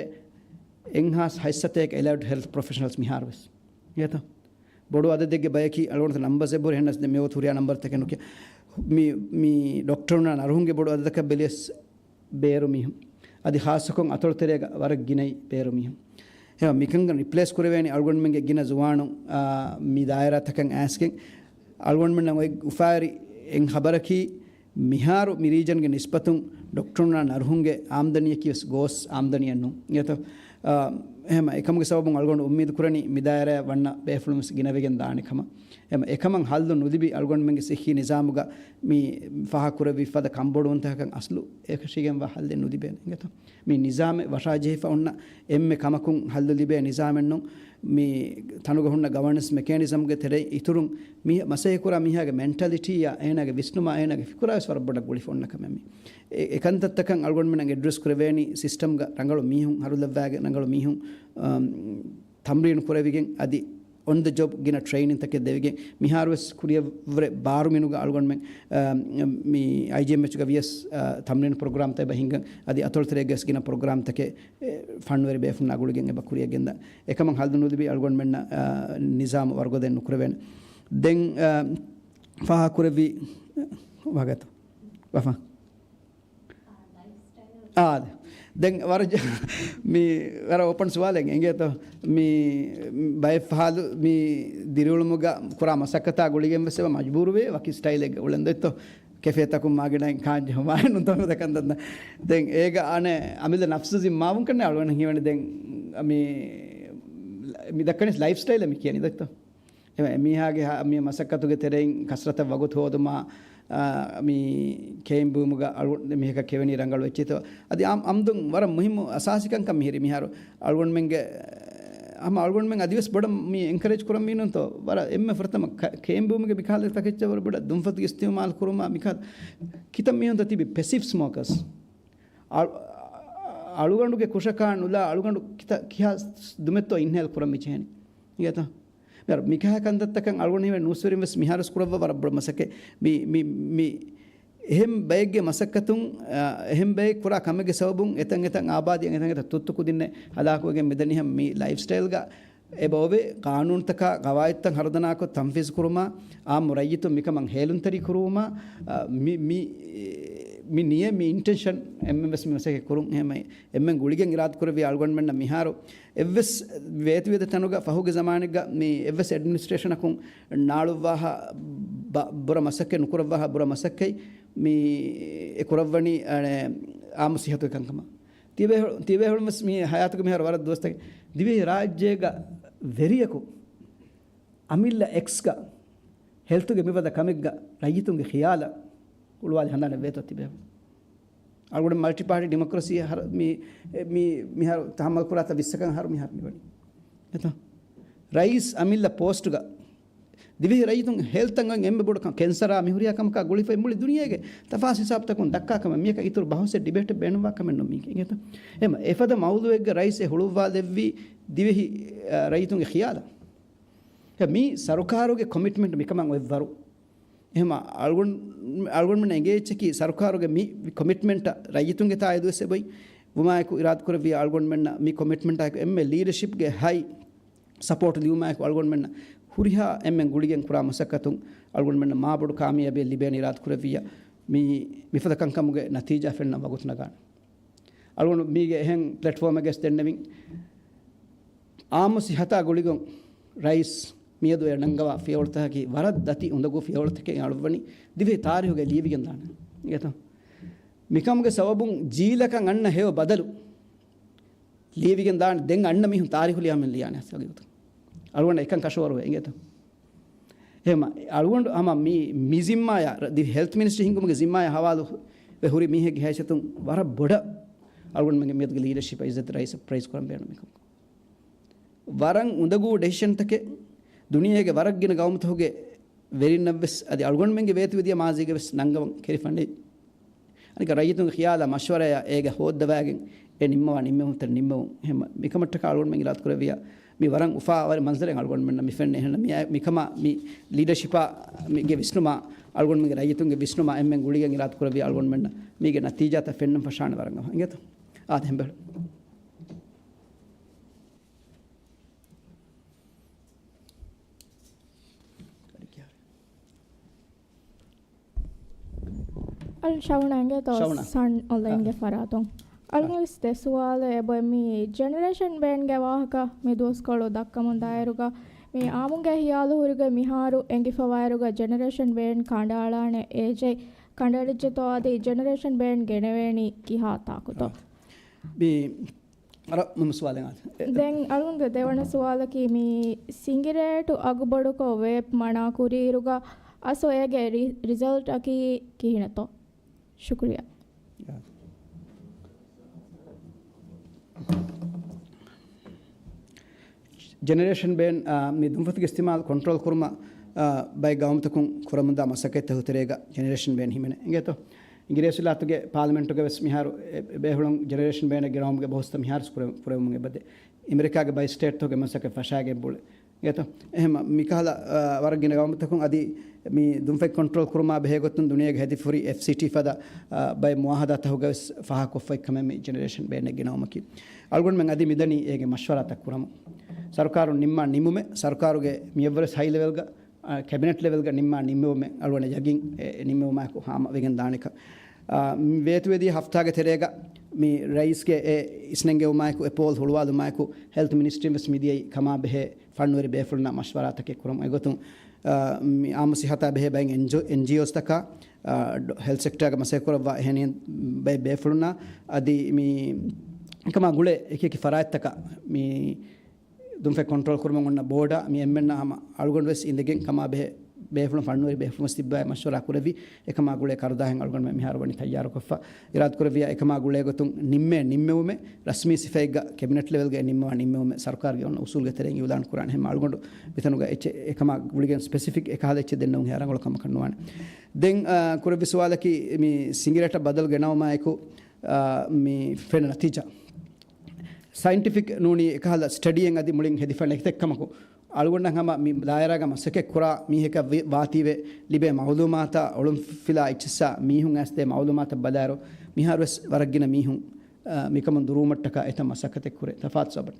އެއްހާސް ހަތްސަތޭކަ އެލައިޑް ހެލްތް ޕްރޮފެޝަނަލްސް މިހާރުވެސް. އިނގޭތޯ؟ ބޮޑު އަދަދެއްގެ ބަޔަކީ އަޅުގަނޑު ނަމްބަރސް އެބަހުރި ހެންނަސް ދެ މިއޮތު ހުރިހާ ނަމްބަރުތަކެއް ނުކިޔާ. މި، މި ޑޮކްޓަރުންނާ ނަރުހުންގެ ބޮޑު އަދަދަކަށް ބެލިޔަސް ބޭރު މީހުން. އަދި ޚާއްޞަކޮށް އަތޮޅުތެރޭގަ ވަރަށް ގިނައީ ބޭރު މީހުން. އެހެން މިކަން ރިޕްލޭސް ކުރެވޭނީ އަޅުގަނޑުމެންގެ ގިނަ ޒުވާނުން، އާ، މި ދާއިރާތަކަށް އައިސްގެން. އަޅުގަނޑުމެންނަށް އޮތް އުފާވެރި އެއް ޚަބަރަކީ، މިހާރު މި ރީޖަންގެ ނިސްބަތުން ޑޮކްޓަރުންނާ ނަރުހުންގެ އާމްދަނީއަކީ ވެސް ގޯސް އާމްދަނީއެއް ނޫން. އިނގޭތޯ؟ އާ، އެހެމަ އެކަމުގެ ސަބަބުން އަޅުގަނޑު އުއްމީދު ކުރަނީ މި ދާއިރާއަށް ވަންނަ ބޭފުޅުން ވެސް ގިނަވެގެން ދާނެ ކަމަށް. އެހެމަ އެކަމަށް ހައްލު ނުލިބި އަޅުގަނޑުމެންގެ ސިއްހީ ނިޒާމުގަ މި ފާހަގަކުރެއްވި ފަދަ ކަންބޮޑުވުންތަކަކަށް އަސްލު އެކަށީގެންވާ ހައްލެއް ނުލިބޭނެ. އިނގޭތޯ؟ މި ނިޒާމެއް ވަށާޖެހިފަ އޮންނަ އެންމެ ކަމަކުން ހައްލު ލިބޭ ނިޒާމެއް ނޫން. މި ތަނުގަ ހުންނަ ގަވަނަންސް މެކޭނިޒަމްގެ ތެރެއިން އިތުރުން މި މަސައްކަތް ކުރާ މީހާގެ މެންޓަލިޓީއާ، އޭނާގެ ވިސްނުމާ، އޭނާގެ ފިކުރާ ވެސް ވަރަށް ބޮޑަށް ގުޅިފަ އޮންނަ ކަމެއް މީ. އެ، އެކަންތައްތަކަށް އަޅުގަނޑުމެންނަށް އެޑްރެސް ކުރެވޭނީ ސިސްޓަމްގަ ރަނގަޅު މީހުން ހަރުލައްވާގެން، ރަނގަޅު މީހުން، އަމް، ތަމްރީނު ކުރެވިގެން އަދި އޮން ދަ ޖޮބް ގިނަ ޓްރެއިނިންތަކެއް ދެވިގެން، މިހާރުވެސް ކުރިއަށްވުރެ ބާރުމިނުގަ އަޅުގަނޑުމެން، އަ، މި އައިޖީއެމްއެޗުގަ ވިޔަސް، އަ، ތަމްރީނު ޕްރޮގްރާމްތައް އެބަ ހިންގަން، އަދި އަތޮޅުތެރޭގަވެސް ގިނަ ޕްރޮގްރާމްތަކެއް، އެ، ފަންވެރި ބޭފުންނާ ގުޅިގެން އެބަ ކުރިއަށް ގެންދާ. އެކަމަށް ހައްލު ނުލިބި އަޅުގަނޑުމެންނަށް، އަ، ނިޒާމު ވަރުގަދައެއް ނުކުރެވޭނެ. ދެން، އަ، ފާހަގަކުރެއްވި ވަގަތު. ވަފާ. އާ، ދެން ވަރަށް ޖަ-، މި ވަރަށް އޯޕަން ސުވާލެއް އެނގޭތޯ. މި ބައެއް ފަހަރު މި ދިރިއުޅުމުގަ ކުރާ މަސައްކަތާ ގުޅިގެން ވެސް އެބަ މަޖުބޫރުވޭ ވަކި ސްޓައިލެއްގަ އުޅެން ދެއްތޯ. ކެފޭތަކުން މާގިނައިން ކާން ޖެހުމާއި ނުތަމަ ދަކަން ދަންނަ. ދެން އޭގަ އަނެއް އަމިއްލަ ނަފްސު ޒިންމާވުން ކަންނޭ އަޅުގަނޑަށް ހީވަނީ ދެން މި، މި ދައްކަނީ ލައިފް ސްޓައިލެއް މި ކިޔަނީ ދެއްތޯ. އެ މީހާގެ ހާ-، މި މަސައްކަތުގެ ތެރެއިން ކަސްރަތަށް ވަގުތު ހޯދުމާ، އާ، މި ކެއިން ބުއިމުގަ އަޅު-، މީހަކަށް ކެވެނީ ރަނގަޅު އެއްޗެއްތޯ. އަދި އާ-، އާމްދުން ވަރަށް މުހިއްމު އަސާސީ ކަންކަން މިހިރީ މިހާރު އަޅުގަނޑުމެންގެ، ހަމަ އަޅުގަނޑުމެން އަދިވެސް ބޮޑަށް މި އެންކަރޭޖް ކުރަން މީނުންތޯ، ވަރަށް އެންމެ ފުރަތަމަ ކ-، ކެއިން ބުއިމުގެ މިކަހަލަ ތަކެއްޗަށް ވަރަށް ބޮޑަށް ދުންފަތުގެ އިސްތިއުމާލު ކުރުމާ މިކަހަލަ ކިތައް މީހުންތައް ތިބި ޕެސިވް ސްމޯކަރސް. އަޅު-، އަޅުގަނޑުގެ ކުށަކާ ނުލާ އަޅުގަނޑު ކިތަ-، ކިހާ ދުމެއްތޯ އިންހޭލް ކުރަން މިޖެހެނީ. އިނގޭތޯ؟ މިހާރު މިކަހަލަ ކަންތައްތަކަށް އަޅުގަނޑު ހީވެ ނޫސްވެރިން ވެސް މިހާރުވެސް ކުރައްވާ ވަރަށް ބޮޑު މަސައްކަތް. މި، މި، މި އެހެން ބައެއްގެ މަސައްކަތުން، އާ، އެހެން ބައެއް ކުރާ ކަމެއްގެ ސަބަބުން އެތަން އެތަން އާބާދީއަށް އެތަން އެތަން ތުއްތު ކުދިންނެއް ހަލާކުވެގެން މިދަނީ ހަމަ މި ލައިފް ސްޓައިލްގަ އެބަ އޮވޭ ޤާނޫނުތަކާ ޤަވާއިދުތައް ހަރުދަނާކޮށް ތަންފީޒު ކުރުމާ، އާއްމު ރައްޔިތުން މިކަމަށް ހޭލުންތެރި ކުރުވުމާ، އާ، މި، މި، މި ނިޔަތް، މި އިންޓެންޝަން އެންމެން ވެސް މި މަސައްކަތް ކުރުން. އެހެން އެންމެން ގުޅިގެން އިރާދަ ކުރެއްވި އަޅުގަނޑުމެންނަށް މިހާރު އެއްވެސް ވޭތުވެދި ތަނުގަ ފަހުގެ ޒަމާނެއްގަ މި އެއްވެސް އެޑްމިނިސްޓްރޭޝަނަކުން ނާޅުއްވާހާ ބަ-، ބުރަ މަސައްކަތް ނުކުރައްވާހާ ބުރަ މަސައްކަތް މި އެ ކުރައްވަނީ، އަނެ، އާއްމު ސިއްހަތުގެ ކަންކަމަށް. ތިޔަބޭފުޅު-، ތިޔަބޭފުޅުން ވެސް މި ހަޔާތުގެ މިހާރު ވަރަށް ދުވަސްތަކެއް ދިވެހި ރާއްޖޭގަ ވެރިޔަކު އަމިއްލަ އެކްސްގަ ހެލްތުގެ މިފަދަ ކަމެއްގަ ރައްޔިތުންގެ ޚިޔާލަށް ހުޅުވާލި ހަނދާނެއް ވޭތޯ ތިބޭފުޅުން؟ އަޅުގަނޑު މަލްޓި ޕާޓީ ޑިމޮކްރަސީ ހަރު މި، މި، މިހާރު ތަހައްމަލް ކުރާތަ ވިއްސަކަށް ހަރު މިހާރު މިވަނީ. އެތަ؟ ރައީސް އަމިއްލަ ޕޯސްޓުގަ ދިވެހި ރައްޔިތުން ހެލްތަށް އޮތް އެންމެ ބޮޑު ކަން ކެންސަރާ މިހުރިހާ ކަމަކާ ގުޅިފައި މުޅި ދުނިޔޭގެ ތަފާސް ހިސާބުތަކުން ދައްކާ ކަމެއް. މިއަކަށް އިތުރު ބަހުސެއް ޑިބޭޓެއް ބޭނުންވާ ކަމެއް ނޫން މީގެ. އެހެމަ އެފަދަ މައުޟޫއެއްގަ ރައީސް އެ ހުޅުއްވާލެއްވީ ދިވެހި، އަ، ރައްޔިތުންގެ ޚިޔާލަށް. އެ މީ ސަރުކާރުގެ ކޮމިޓްމަންޓް މިކަމަށް އޮތްވަރު. އެހެމަ އަޅުގަނޑު-، އަޅުގަނޑުމެން އެނގޭ އެއްޗަކީ ސަރުކާރުގެ މި ކޮމިޓްމަންޓަށް ރައްޔިތުންގެ ތާއީދުވެސް އެބައޮތް ވުމާއެކު އިރާދަކުރެއްވިޔާ އަޅުގަނޑުމެންނަށް މި ކޮމިޓްމަންޓާއެކު އެންމެ ލީޑަޝިޕްގެ ހައި ސަޕޯޓް ލިބުމާއެކު އަޅުގަނޑުމެންނަށް ހުރިހާ އެންމެން ގުޅިގެން ކުރާ މަސައްކަތުން އަޅުގަނޑުމެންނަށް މާބޮޑު ކާމިޔާބެއް ލިބޭނެ އިރާދަކުރެއްވިއްޔާ މި މިފަދަ ކަންކަމުގެ ނަތީޖާ ފެންނަން ވަގުތު ނަގާނެ. އަޅުގަނޑު މީގެ އެހެން ޕްލެޓްފޯމެއްގަސް ދެންނެވިން. އާއްމު ސިއްހަތާ ގުޅިގެން ރައީސް މިއަދު އެ ނަންގަވާ ފިޔަވަޅުތަކަކީ ވަރަށް ދަތި އުނދަގޫ ފިޔަވަޅުތަކެއް އަޅުއްވަނީ ދިވެހި ތާރީހުގައި ލިޔެވިގެން ދާނެ. އިނގޭތޯ؟ މިކަމުގެ ސަބަބުން ޖީލަކަށް އަންނަ ހެޔޮ ބަދަލު ލިޔެވިގެން ދާނެ. ދެން އަންނަ މީހުން ތާރީހު ލިޔާމެން ލިޔާނެ ހަގީގަތުން. އަޅުގަނޑަށް އެކަން ކަށަވަރުވޭ. އިނގޭތޯ؟ އެހެމަ އަޅުގަނޑު ހަމަ މި، މި ޒިންމާޔާ، ރ-، ދި ހެލްތް މިނިސްޓްރީ ހިންގުމުގެ ޒިންމާޔާ ހަވާލު ވެ ހުރި މީހެއްގެ ހައިސިއްޔަތުން ވަރަށް ބޮޑަށް އަޅުގަނޑުމެންގެ މިއަދުގެ ލީޑަޝިޕަށް އިއްޒަތް ރައީސަށް ޕްރައިޒް ކުރަން ބޭނުން މިކަމަކު. ވަރަށް އުނދަގޫ ޑެސިޝަންތަކެއް ދުނިޔޭގެ ވަރަށް ގިނަ ގައުމުތަކުގެ ވެރިންނަށްވެސް އަދި އަޅުގަނޑުމެންގެ ވޭތުވެދިޔަ މާޒީގަވެސް ނަންގަވަން ކެރިފަ ނެތް. އަނެކަ ރައްޔިތުންގެ ޚިޔާލާ މަޝްވަރާއާ އޭގަ ހޯއްދަވާގެން އެ ނިންމަވާ ނިންމެވުންތައް ނިންމެވުން. އެހެން މިކަމަށްޓަކާ އަޅުގަނޑުމެން އިރާދަކުރެއްވިޔާ މި ވަރަށް އުފާވެރި މަންޒަރެއް އަޅުގަނޑުމެންނަށް މި ފެންނަ. އެހެން މި، މިކަމާ މި ލީޑަޝިޕާ މިގެ ވިސްނުމާ އަޅުގަނޑުމެންގެ ރައްޔިތުންގެ ވިސްނުމާ އެންމެން ގުޅިގެން އިރާދަކުރެއްވި އަޅުގަނޑުމެންނަށް މީގެ ނަތީޖާތައް ފެންނަން ފަށާނެ ވަރަށް އެނގޭތޯ؟ އާދެ ހެނބެޅު. އަލް ޝަވުނާ އިނގޭތޯ ޝަވުނާ. ސަން އޮންލައިންގެ އާ. ފަރާތުން. އަލް އާ. ވެސް ދެ ސުވާލެއް އެބަ މި ޖެނެރޭޝަން ބޭންގެ ވާހަކަ މި ދުވަސްކޮޅު ދައްކަމުން ދާއިރުގަ މި އާމުންގެ ހިޔާލު ހުރިގޮތް މިހާރު އެނގިފަވާއިރުގަ ޖެނެރޭޝަން ބޭން ކަނޑައަޅާނެ އޭޖެއް ކަނޑައެޅިއްޖެތޯ އަދި ޖެނެރޭޝަން ބޭން ގެނެވޭނީ ކިހާ ތާކުތޯ؟ އާ. މި ވަރަށް މުހިންމު ސުވާލެއް އާދެ. ދެން އަޅުގަނޑުގެ ދެވަނަ ސުވާލަކީ މި ސިނގިރޭޓު އަގުބޮޑުކޮށް ވޭޕް މަނާ ކުރިއިރުގަ އަސް އޭގެ ރި-، ރިޒަލްޓް އަކީ ކިހިނެއްތޯ؟ ޝުކުރިއްޔާ. ޖެނެރޭޝަން ބޭން، އާ، މި ދުންފަތުގެ އިސްތިމާލް ކޮންޓްރޯލް ކުރުމަށް، އާ، ބައެއް ގައުމުތަކުން ކުރަމުންދާ މަސައްކަތްތަކުގެ ތެރޭގަ ޖެނެރޭޝަން ބޭން ހިމެނޭ. އިނގޭތޯ؟ އިނގިރޭސި ވިލާތުގެ ޕާލަމެންޓުގަ ވެސް މިހާރު އެ، އެ ބޭފުޅުން ޖެނެރޭޝަން ބޭނެއް ގެނައުމުގެ ބަހުސްތައް މިހާރު ކުރެ-، ކުރެވެމުން އެބަދޭ. އެމެރިކާގެ ބައެއް ސްޓޭޓްތަކުގެ މަސައްކަތް ފަށާގެން ބުޅޭ. އިނގޭތޯ؟ އެހެން މިކަހަލަ، އާ، ވަރަށް ގިނަ ގައުމުތަކުން އަދި މި ދުންފަތް ކޮންޓްރޯލް ކުރުމާ ބެހޭ ގޮތުން ދުނިޔޭގެ ހެދިފުރި އެފްސީޓީ ފަދަ، އާ، ބައެއް މުއާހަދާތަކުގަ ވެސް ފާހަގަކޮށްފައި ކަމެއް މި ޖެނެރޭޝަން ބޭނެއް ގެނައުމަކީ. އަޅުގަނޑުމެން އަދި މިދަނީ އޭގެ މަޝްވަރާތައް ކުރަމުން. ސަރުކާރުން ނިންމާ ނިންމުމެއް، ސަރުކާރުގެ މިއަށްވުރެސް ހައި ލެވެލްގަ، އާ، ކެބިނެޓް ލެވެލްގަ ނިންމާ ނިންމެވުމެއް އަޅުގަނޑަށް ޔަގީން އެ، ނިންމެވުމާއެކު ހާމަ ވެގެން ދާނެކަން. އާ، މި ވޭތުވެދިޔަ ހަފްތާގެ ތެރޭގަ މި ރައީސްގެ އެ އިސްނެންގެވުމާއެކު، އެ ޕޯލް ހުޅުވާލުމާއެކު ހެލްތު މިނިސްޓްރީން ވެސް މިދިޔައީ ކަމާ ބެހޭ ފަންނުވެރި ބޭފުޅުންނާ މަޝްވަރާތަކެއް ކުރަމުން. އެގޮތުން، އާ، މި އާއްމު ސިއްހަތާ ބެހޭ ބައެއް އެންޖި-، އެންޖީއޯސްތަކާ، އާ، ޑޮ-، ހެލްތް ސެކްޓާގަ މަސައްކަތް ކުރައްވާ އެހެނިހެން ބައެއް ބޭފުޅުންނާ އަދި މި އެކަމާ ގުޅޭ އެކި އެކި ފަރާތްތަކަށް މި ދުންފަތް ކޮންޓްރޯލް ކުރުމަށް އޮންނަ ބޯޑާ މި އެންމެންނާ ހަމަ އަޅުގަނޑު ވެސް އިނދެގެން ކަމާ ބެހޭ ބޭފުޅުން ފަންނުވެރި ބޭފުޅުން ވެސް ތިއްބާއި މަޝްވަރާ ކުރެއްވި. އެކަމާ ގުޅޭ ކަރުދާހެއް އަޅުގަނޑުމެން މިހާރު ވަނީ ތައްޔާރުކޮށްފަ. އިރާދަކުރެއްވިޔާ އެކަމާ ގުޅޭ ގޮތުން ނިންމޭ ނިންމެވުމެއް ރަސްމީ ސިފައެއްގަ ކެބިނެޓް ލެވެލްގައި ނިންމަވާ ނިންމެވުމެއް ސަރުކާރުގެ އޮންނަ އުސޫލުގެ ތެރެއިން އިއުލާން ކުރާނެ. ހަމަ އަޅުގަނޑު މިތަނުގަ އެއްޗެއް އެކަމާ ގުޅިގެން ސްޕެސިފިކް އެކަހަލަ އެއްޗެއް ދެންނެވުން ހޭ ރަނގަޅު ކަމަކަށް ނުވާނެ. ދެން، އާ، ކުރެއްވި ސުވާލަކީ މި ސިނގިރޭޓަށް ބަދަލު ގެނައުމާއެކު، އާ، މި ފެންނަ ނަތީޖާ. ސައިންޓިފިކް ނޫނީ އެކަހަލަ ސްޓަޑީއެއް އަދި މުޅިން ހެދިފަ ނެތް އެއްކަމަކު، އަޅުގަނޑަށް ހަމަ މި ދާއިރާގަ މަސައްކަތް ކުރާ މީހަކަށް ވި-، ވާތީވެ ލިބޭ މައުލޫމާތާ އޮޅުންފިލާ އެއްޗިއްސާ މީހުން އައިސް ދޭ މައުލޫމާތަށް ބަލާއިރު، މިހާރުވެސް ވަރަށް ގިނަ މީހުން، އާ، މިކަމުން ދުރުވުމަށްޓަކާ އެތައް މަސައްކަތެއް ކުރޭ. ތަފާތު ސަބަބުން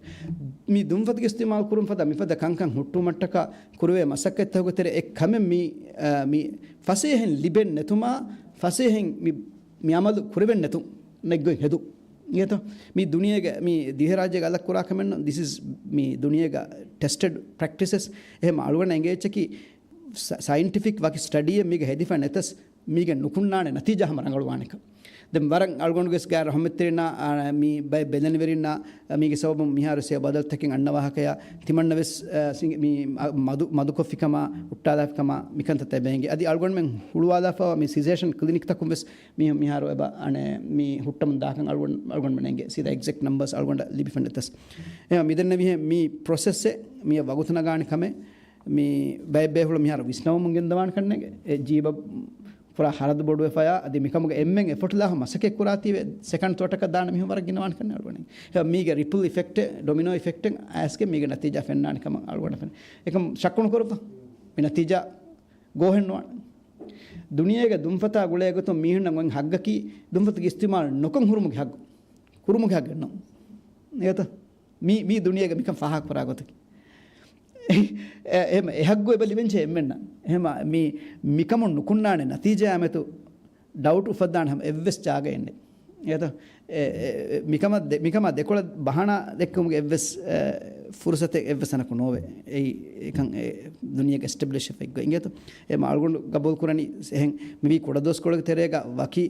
މި ދުންފަތުގެ އިސްތިމާލް ކުރުން ފަދަ މިފަދަ ކަންކަން ހުއްޓުވުމަށްޓަކާ ކުރެވޭ މަސައްކަތްތަކުގެ ތެރެ އެއް ކަމެއް މި، އާ، މި ފަސޭހައިން ލިބެން ނެތުމާ ފަސޭހައިން މި މި އަމަލު ކުރެވެން ނެތުން ނެތްގޮތް ހެދު. އިނގޭތޯ؟ މި ދުނިޔޭގެ މި ދިވެހިރާއްޖޭގެ އަލަށް ކުރާ ކަމެއް ނޫން. ދިސް އިޒް މި ދުނިޔޭގަ ޓެސްޓެޑް ޕްރެކްޓިސެސް. އެހެން އަޅުގަނޑަށް އެނގޭ އެއްޗަކީ ސަ-، ސައިންޓިފިކް ވަކި ސްޓަޑީއެއް މީގަ ހެދިފަ ނެތަސް މީގެ ނުކުންނާނެ ނަތީޖާ ހަމަ ރަނގަޅުވާނެކަން. ދެން ވަރަށް އަޅުގަނޑުގެ ގާ ރަހުމަތްތެރިންނާ، އާ، މި ބައެއް ބެލެނިވެރިންނާ، މީގެ ސަބަބުން މިހާރު ސޭ ބަދަލުތަކެއް އަންނަ ވާހަކަޔާ ތިމަންނަ ވެސް، އާ، ސިނގ-، މި މަ-، މަދު، މަދުކޮށްފިކަމާ، ހުއްޓާލާފިކަމާ މިކަންތައް އެބަ އެނގޭ. އަދި އަޅުގަނޑުމެން ހުޅުވާލާފައިވާ މި ސިޒޭޝަން ކްލިނިކްތަކުން ވެސް މީހުން މިހާރު އެބަ އަނެއް މި ހުއްޓަމުން ދާކަން އަޅުގަނޑު، އަޅުގަނޑުމެން އެނގޭ. ސީދާ އެގްޒެކްޓް ނަމްބަރސް އަޅުގަނޑަށް ލިބިފަ ނެތަސް. އެހެން މިދެންނެވިހެން މި ޕްރޮސެސްއެއް މިއަށް ވަގުތު ނަގާނެ ކަމެއް މި ބައެއް ބޭފުޅުން މިހާރު ވިސްނަވަމުން ގެންދަވާނެ ކަންނޭނގެ. އެ ޖީބަށް ފުރާ ހަރަދު ބޮޑުވެފަޔާ އަދި މިކަމުގެ އެންމެން އެފަޓް ލާފަ މަސައްކަތް ކުރާތީވެ ސެކަންޑް ތޯޓަކަށް ދާނެ މީހުން ވަރަށް ގިނަވާނެ ކަންނޭނގެ އަޅުގަނޑު. އެ މީގެ ރިޕްލް އިފެކްޓެއް، ޑޮމިނޯ އިފެކްޓެއް އައިސްގެ މީގެ ނަތީޖާ ފެންނާނެ ކަމަށް އަޅުގަނޑަށް ފެނޭ. އެކަމް ޝައްކު ނުކުރައްވާ. މި ނަތީޖާ ގޯހެއް ނުވާނެ. ދުނިޔޭގެ ދުންފަތާ ގުޅޭ ގޮތުން މީހުންނަށް އޮތް ހައްގަކީ ދުންފަތުގެ އިސްތިމާލް ނުކޮށް ހުރުމުގެ ހައްގު. ކުރުމުގެ ހައްގެއް ނޫން. އެއަތަ؟ މީ، މީ ދުނިޔޭގެ މިކަން ފާހަގަކުރާ ގޮތަކީ. އެ، އެ، އެ ހައްގު އެބަ ލިބެންޖެހޭ އެންމެންނަށް. އެހެމަ މީ، މިކަމުން ނުކުންނާނެ ނަތީޖާއާ މެދު ޑައުޓް އުފައްދާނެ ހަމަ އެއްވެސް ޖާގައެއް ނެތް. އެއަތަ؟ އެ، އެ، އެ، މިކަމަށް ދެ-، މިކަމާ ދެކޮޅަށް ބަހާނާ ދެއްކުމުގެ އެއްވެސް، އެ، ފުރުސަތެއް އެއްވެސް ތަނަކު ނޯވޭ. އެއީ އެކަން އެ ދުނިޔޭގެ އެސްޓެބްލިޝް ވެފައި ގޮތް. އިނގޭތަ؟ އެ މާ އަޅުގަނޑު ގަބޫލު ކުރަނީ އެހެން މިވީ ކުޑަދުވަސްކޮޅުގެ ތެރޭގަ ވަކި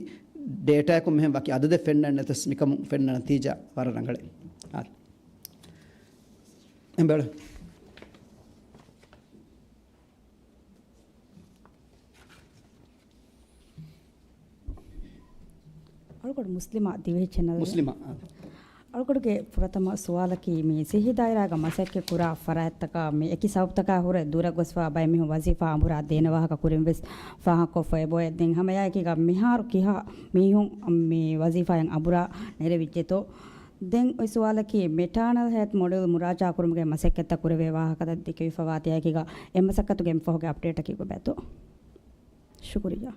ޑޭޓާއަކުން މިހެން ވަކި އަދަދެއް ފެންނަން ނެތަސް މިކަމުން ފެންނަ ނަތީޖާ ވަރަށް ރަނގަޅޭ. އާ. އެނބެޅު. އަޅުގަޑު މުސްލިމާ ދިވެހި ޗެނަލް. މުސްލިމާ، އާ. އަޅުގަޑުގެ ފުރަތަމަ ސުވާލަކީ، މި ސިއްހީ ދާއިރާގަ މަސައްކަތް ކުރާ ފަރާތްތަކާ މި އެކި ސަބަބުތަކާ ހުރެ ދުރަށް ގޮސްފާ ބައެއް މީހުން ވަޒީފާ އަނބުރާ ދޭނެ ވާހަކަ ކުރިން ވެސް ފާހަގަކޮށްފަ އެބައޮތް. ދެން ހަމައެއާއެކީގަ މިހާރު ކިހާ މީހުން މި ވަޒީފާއިން އަނބުރާ ނެރެވިއްޖެތޯ؟ ދެން އޮތް ސުވާލަކީ، މެޓާނަލް ހެލްތް މޮޑެލް މުރާޖާ ކުރުމުގެ މަސައްކަތްތައް ކުރެވޭ ވާހަކަތައް ދެކެވިފަވާ ތިޔަކީގަ އެ މަސައްކަތުގެ އެންމެ ފަހުގެ އަޕްޑޭޓަކީ ކޮބާތޯ؟ ޝުކުރިއްޔާ.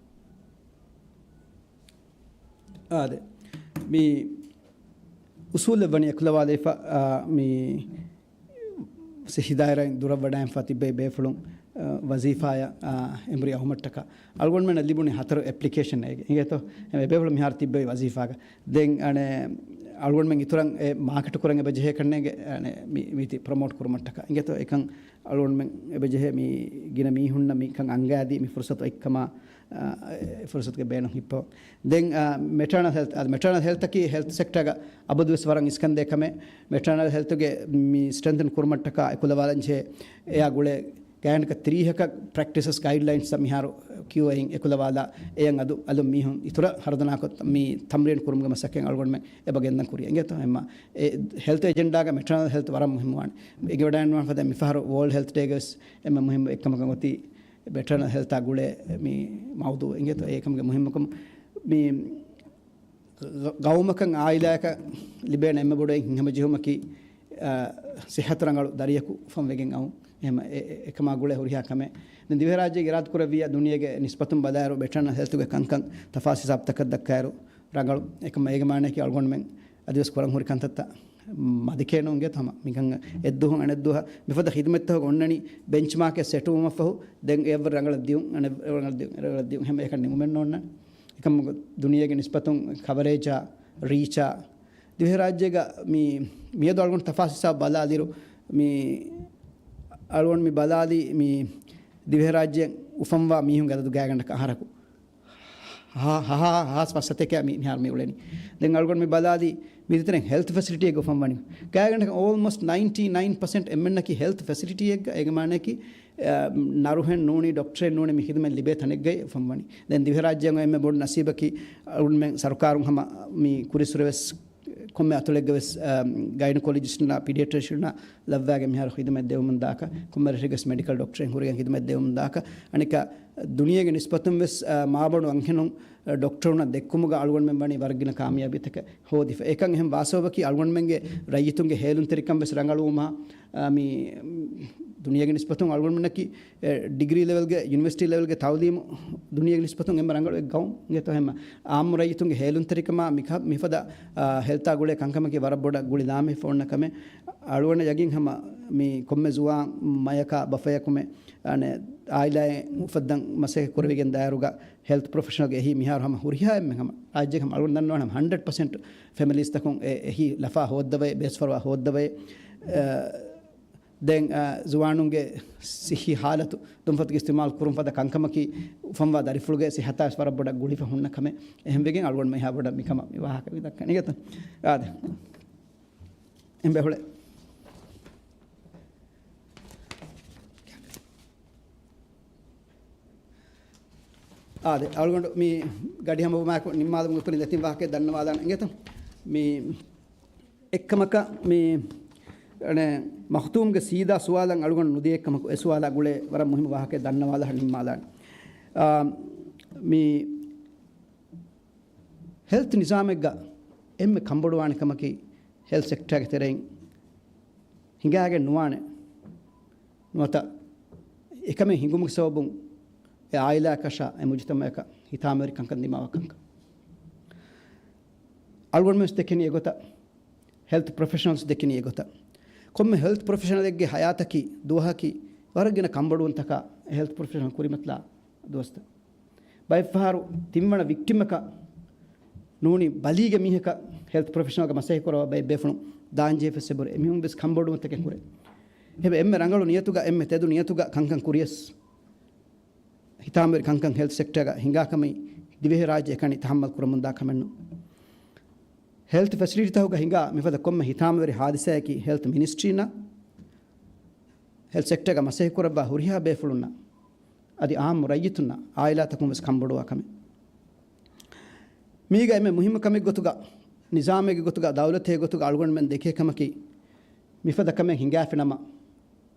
އާދެ. މި އުސޫލެއް ވަނީ އެކުލަވާލައިފަ، އާ، މި ސިއްހީ ދާއިރާއިން ދުރަށް ވަޑައިންފަ ތިއްބެވި ބޭފުޅުން، އާ، ވަޒީފާޔަށް، އާ، އެނބުރި އައުމަށްޓަކާ އަޅުގަނޑުމެންނަށް ލިބުނީ ހަތަރު އެޕްލިކޭޝަން އޭގެ. އިނގޭތޯ؟ އެ ބޭފުޅުން މިހާރު ތިއްބެވި ވަޒީފާގަ. ދެން އަނެއް އަޅުގަނޑުމެން އިތުރަށް އެ މާކެޓު ކުރަން އެބަޖެހޭ ކަންނޭނގެ، އަނެއް މި، މީތި ޕްރޮމޯޓް ކުރުމަށްޓަކާ. އިނގޭތޯ؟ އެކަން އަޅުގަނޑުމެން އެބަޖެހޭ މި ގިނަ މީހުންނަށް މިކަން އަންގާދީ މި ފުރުސަތު އޮތްކަމާ، އާ، އެ ފުރުސަތުގެ ބޭނުން ހިއްޕަވަން. ދެން، އާ، މެޓާނަލް ހެލްތް، އާ، މެޓާނަލް ހެލްތަކީ ހެލްތް ސެކްޓަރގަ އަބަދުވެސް ވަރަށް އިސްކަންދޭ ކަމެއް. މެޓާނަލް ހެލްތުގެ މި ސްޓްރެންތަން ކުރުމަށްޓަކާ އެކުލަވާލަންޖެހޭ އެއާ ގުޅޭ ގާތްގަނޑަކަށް ތިރީހަކަށް ޕްރެކްޓިސަސް ގައިޑްލައިންސް މިހާރު ކިޔުއައިން އެކުލަވާލާ، އެޔަށް އަލު، އަލު މީހުން އިތުރަށް ހަރުދަނާކޮށް މި ތަމްރީން ކުރުމުގެ މަސައްކަތް އަޅުގަނޑުމެން އެބަ ގެންދަން ކުރި. އިނގޭތޯ؟ އެމަ އެ ހެލްތް އެޖެންޑާގަ މެޓާނަލް ހެލްތް ވަރަށް މުހިއްމުވާނެ. އެނގިވަޑައިންވާން ފަދަ މިފަހަރު ވޯލްޑް ހެލްތް ޑޭގަވެސް އެންމެ މުހިއްމު އެއްކަމަކަށް އޮތީ މެޓާނަލް ހެލްތާ ގުޅޭ މި މައުޟޫ. އިނގޭތޯ؟ އެކަމުގެ މުހިއްމުކަމު މި ގަ-، ގައުމަކަށް އާއިލާއަކަށް ލިބޭނެ އެންމެ ބޮޑު ހިތްހަމަޖެހުމަކީ، އާ، ސިއްހަތު ރަނގަޅު ދަރިޔަކު އުފަންވެގެން އައުން. އެހެމަ އެ-، އެ-، އެކަމާ ގުޅޭ ހުރިހާ ކަމެއް. ދެން ދިވެހިރާއްޖޭގެ އިރާދަކުރެއްވިއްޔާ ދުނިޔޭގެ ނިސްބަތުން ބަލާއިރު މެޓާނަލް ހެލްތުގެ ކަންކަން ތަފާސް ހިސާބުތަކަށް ދައްކާއިރު ރަނގަޅު. އެކަމަ އޭގެ މާނައަކީ އަޅުގަނޑުމެން އަދިވެސް ކުރަން ހުރި ކަންތައްތައް މަދެކޭނު އިނގޭތޯ ހަމަ. މިކަން އެއްދުވަހުން އަނެއްދުވަހަށް މިފަދަ ހިދުމަތްތަކުގަ އޮންނަނީ ބެންޗްމާކެއް ސެޓުވުމަށްފަހު، ދެން އެއަށްވުރެ ރަނގަޅަށް ދިޔުން، އަނެއް ރަނގަޅަށް ދިޔުން، އެ ރަނގަޅަށް ދިޔުން. އެހެމަ އެކަން ނިމުމެއް ނޯންނާނެ. އެކަމަކު ދުނިޔޭގެ ނިސްބަތުން ކަވަރޭޖާ، ރީޗާ، ދިވެހިރާއްޖޭގަ މި މިއަދު އަޅުގަނޑު ތަފާސް ހިސާބު ބަލާލިއިރު، މި އަޅުގަނޑު މި ބަލާލީ މި ދިވެހިރާއްޖެ އުފަންވާ މީހުންގެ އަދަދު ގާތްގަނޑަކަށް އަހަރަކު ހާ، ހާ، ހާ، ހާސް ފަސް ސަތޭކައެއް މި-، މިހާރު މި އުޅެނީ. ދެން އަޅުގަނޑު މި ބަލާލީ، މިތިތަނެއް ހެލްތު ފެސިލިޓީއެއްގަ އުފަންވަނީ. ގާތްގަނޑަކަށް އޯލްމޯސްޓް ނައިންޓީ ނައިން ޕަސެންޓް އެންމެންނަކީ ހެލްތު ފެސިލިޓީއެއްގަ، އޭގެ މާނައަކީ، އަ، ނަރުހެން ނޫނީ ޑޮކްޓަރެއް ނޫނީ މި ހިދުމަތް ލިބޭ ތަނެއްގައި އުފަންވަނީ. ދެން ދިވެހިރާއްޖޭގަ އެންމެ ބޮޑު ނަސީބަކީ، އަޅުގަނޑުމެން ސަރުކާރުން ހަމަ މި ކުރިއްސުރެ ވެސް ކޮންމެ އަތޮޅެއްގަ ވެސް، އަ، ގައިނަކޮލޮޖިސްޓުންނާ ޕީޑިއެޓްރިޝިއަންނާ ލައްވާގެން މިހާރު ހިދުމަތް ދެވުމުން ދާކަށް، ކޮންމެ ރަށެއްގަސް މެޑިކަލް ޑޮކްޓަރެއް ހުރެގެން ހިދުމަތް ދެވުމުން ދާކަށް، އަނެކާ ދުނިޔޭގެ ނިސްބަތުން ވެސް، އަ، މާބަނޑު އަންހެނުން، އަ، ޑޮކްޓަރުންނަށް ދެއްކުމުގަ އަޅުގަނޑުމެން ވަނީ ވަރަށް ގިނަ ކާމިޔާބީތަކެއް ހޯދިފަ. އެކަން އެހެން ވާސަބަބަކީ އަޅުގަނޑުމެންގެ ރައްޔިތުންގެ ހޭލުންތެރިކަން ވެސް ރަނގަޅުވުމާ، އަ، މި ދުނިޔޭގެ ނިސްބަތުން އަޅުގަނޑުމެންނަކީ، އެ، ޑިގްރީ ލެވެލްގެ، ޔުނިވަރސިޓީ ލެވެލްގެ ތައުލީމު ދުނިޔޭގެ ނިސްބަތުން އެންމެ ރަނގަޅު އެއް ގައުމު. އިނގޭތޯ ހަމަ އާއްމު ރައްޔިތުންގެ ހޭލުންތެރިކަމާ މިކަ-، މިފަދަ، އާ، ހެލްތާ ގުޅޭ ކަންކަމަކީ ވަރަށް ބޮޑަށް ގުޅި ލާމެހިފަ އޮންނަ ކަމެއް. އަޅުގަނޑަށް ޔަގީން ހަމަ މި ކޮންމެ ޒުވާން މަޔަކާ ބަފަޔަކުމެ، އަނެއް އާއިލާއެއް އުފައްދަން މަސައްކަތް ކުރެވިގެން ދާއިރުގަ ހެލްތް ޕްރޮފެޝަނަލްގެ އެހީ މިހާރު ހަމަ ހުރިހާ އެންމެ ހަމަ ރާއްޖޭގެ ހަމަ އަޅުގަނޑު ދަންނަވާނެ ހަމަ ހަންޑްރެޑް ޕަސެންޓް ފެމިލީސްތަކުން އެ އެހީ ލަފާ ހޯއްދަވައި، ބޭސްފަރުވާ ހޯއްދަވައި، އަ، ދެން، އަ، ޒުވާނުންގެ ސިއްހީ ހާލަތު ދުންފަތުގެ އިސްތިމާލް ކުރުން ފަދަ ކަންކަމަކީ، އުފަންވާ ދަރިފުޅުގެ ސިއްހަތާވެސް ވަރަށް ބޮޑަށް ގުޅިފަ ހުންނަ ކަމެއް. އެހެންވެގެން އަޅުގަނޑު މިހާ ބޮޑަށް މިކަމަށް މި ވާހަކަ މި ދައްކަނީ ގެތަ؟ އާދެ. އެނބެހުޅެ. އާދެ، އަޅުގަނޑު މި ގަޑި ހަމަވުމާއެކު ނިންމާލަމުން އުތުރި ދެތިން ވާހަކަ ދަންނަވާލާން އިނގޭތަ؟ މި އެއްކަމަކަށް މި، އަނެ، މަޚްތޫމްގެ ސީދާ ސުވާލަށް އަޅުގަނޑު ނުދިޔަ އެއްކަމަކު، އެ ސުވާލާ ގުޅޭ ވަރަށް މުހިންމު ވާހަކައެއް ދަންނަވާލާ ނިންމާލާނެ. އާ، މި ހެލްތް ނިޒާމެއްގަ އެންމެ ކަންބޮޑުވާނެ ކަމަކީ ހެލްތް ސެކްޓާގެ ތެރެއިން ހިނގާގެން ނުވާނެ. ނުވަތަ އެކަމެއް ހިނގުމުގެ ސަބަބުން އެ އާއިލާއަކަށާ އެ މުޖުތަމައަކަށް ހިތާމަވެރި ކަންކަން ދިމާވާ ކަންކަން. އަޅުގަނޑުމެން ވެސް ދެކެނީ އެގޮތަށް ހެލްތް ޕްރޮފެޝަނަލްސް ދެކެނީ އެގޮތަށް. ކޮންމެ ހެލްތް ޕްރޮފެޝަނަލެއްގެ ހަޔާތަކީ ދުވަހަކީ ވަރަށް ގިނަ ކަންބޮޑުވުންތަކާ ހެލްތް ޕްރޮފެޝަނަލް ކުރިމަތިލާ ދުވަސްތައް. ބައެއްފަހަރު ތިންވަނަ ވިކްޓިމަކަށް ނޫނީ ބަލީގެ މީހަކަށް ހެލްތް ޕްރޮފެޝަނަލްގަ މަސައްކަތް ކުރައްވާ ބައެއް ބޭފުޅުން ދާންޖެހިފަ އެބަހުރޭ. އެމީހުން ވެސް ކަންބޮޑުވުންތަކެއް ހުރޭ. އެހެންވެ އެންމެ ރަނގަޅު ނިޔަތުގަ، އެންމެ ތެދު ނިޔަތުގަ ކަންކަން ކުރިޔަސް ހިތާމަވެރި ކަންކަން ހެލްތް ސެކްޓަރގަ ހިނގާ ކަމީ ދިވެހިރާއްޖެ އެކަނި ތަހައްމަލް ކުރަމުންދާ ކަމެއްނު. ހެލްތް ފެސިލިޓީތަކުގަ ހިނގާ މިފަދަ ކޮންމެ ހިތާމަވެރި ހާދިސާއަކީ ހެލްތް މިނިސްޓްރީންނަށް، ހެލްތް ސެކްޓަރގަ މަސައްކަތް ކުރައްވާ ހުރިހާ ބޭފުޅުންނަށް އަދި އާއްމު ރައްޔިތުންނަށް އާއިލާތަކުން ވެސް ކަންބޮޑުވާ ކަމެއް. މީގަ އެންމެ މުހިއްމު ކަމެއް ގޮތުގަ، ނިޒާމެއްގެ ގޮތުގަ، ދައުލަތެއްގެ ގޮތުގަ އަޅުގަނޑުމެން ދެކޭ ކަމަކީ، މިފަދަ ކަމެއް ހިނގާފި ނަމަ،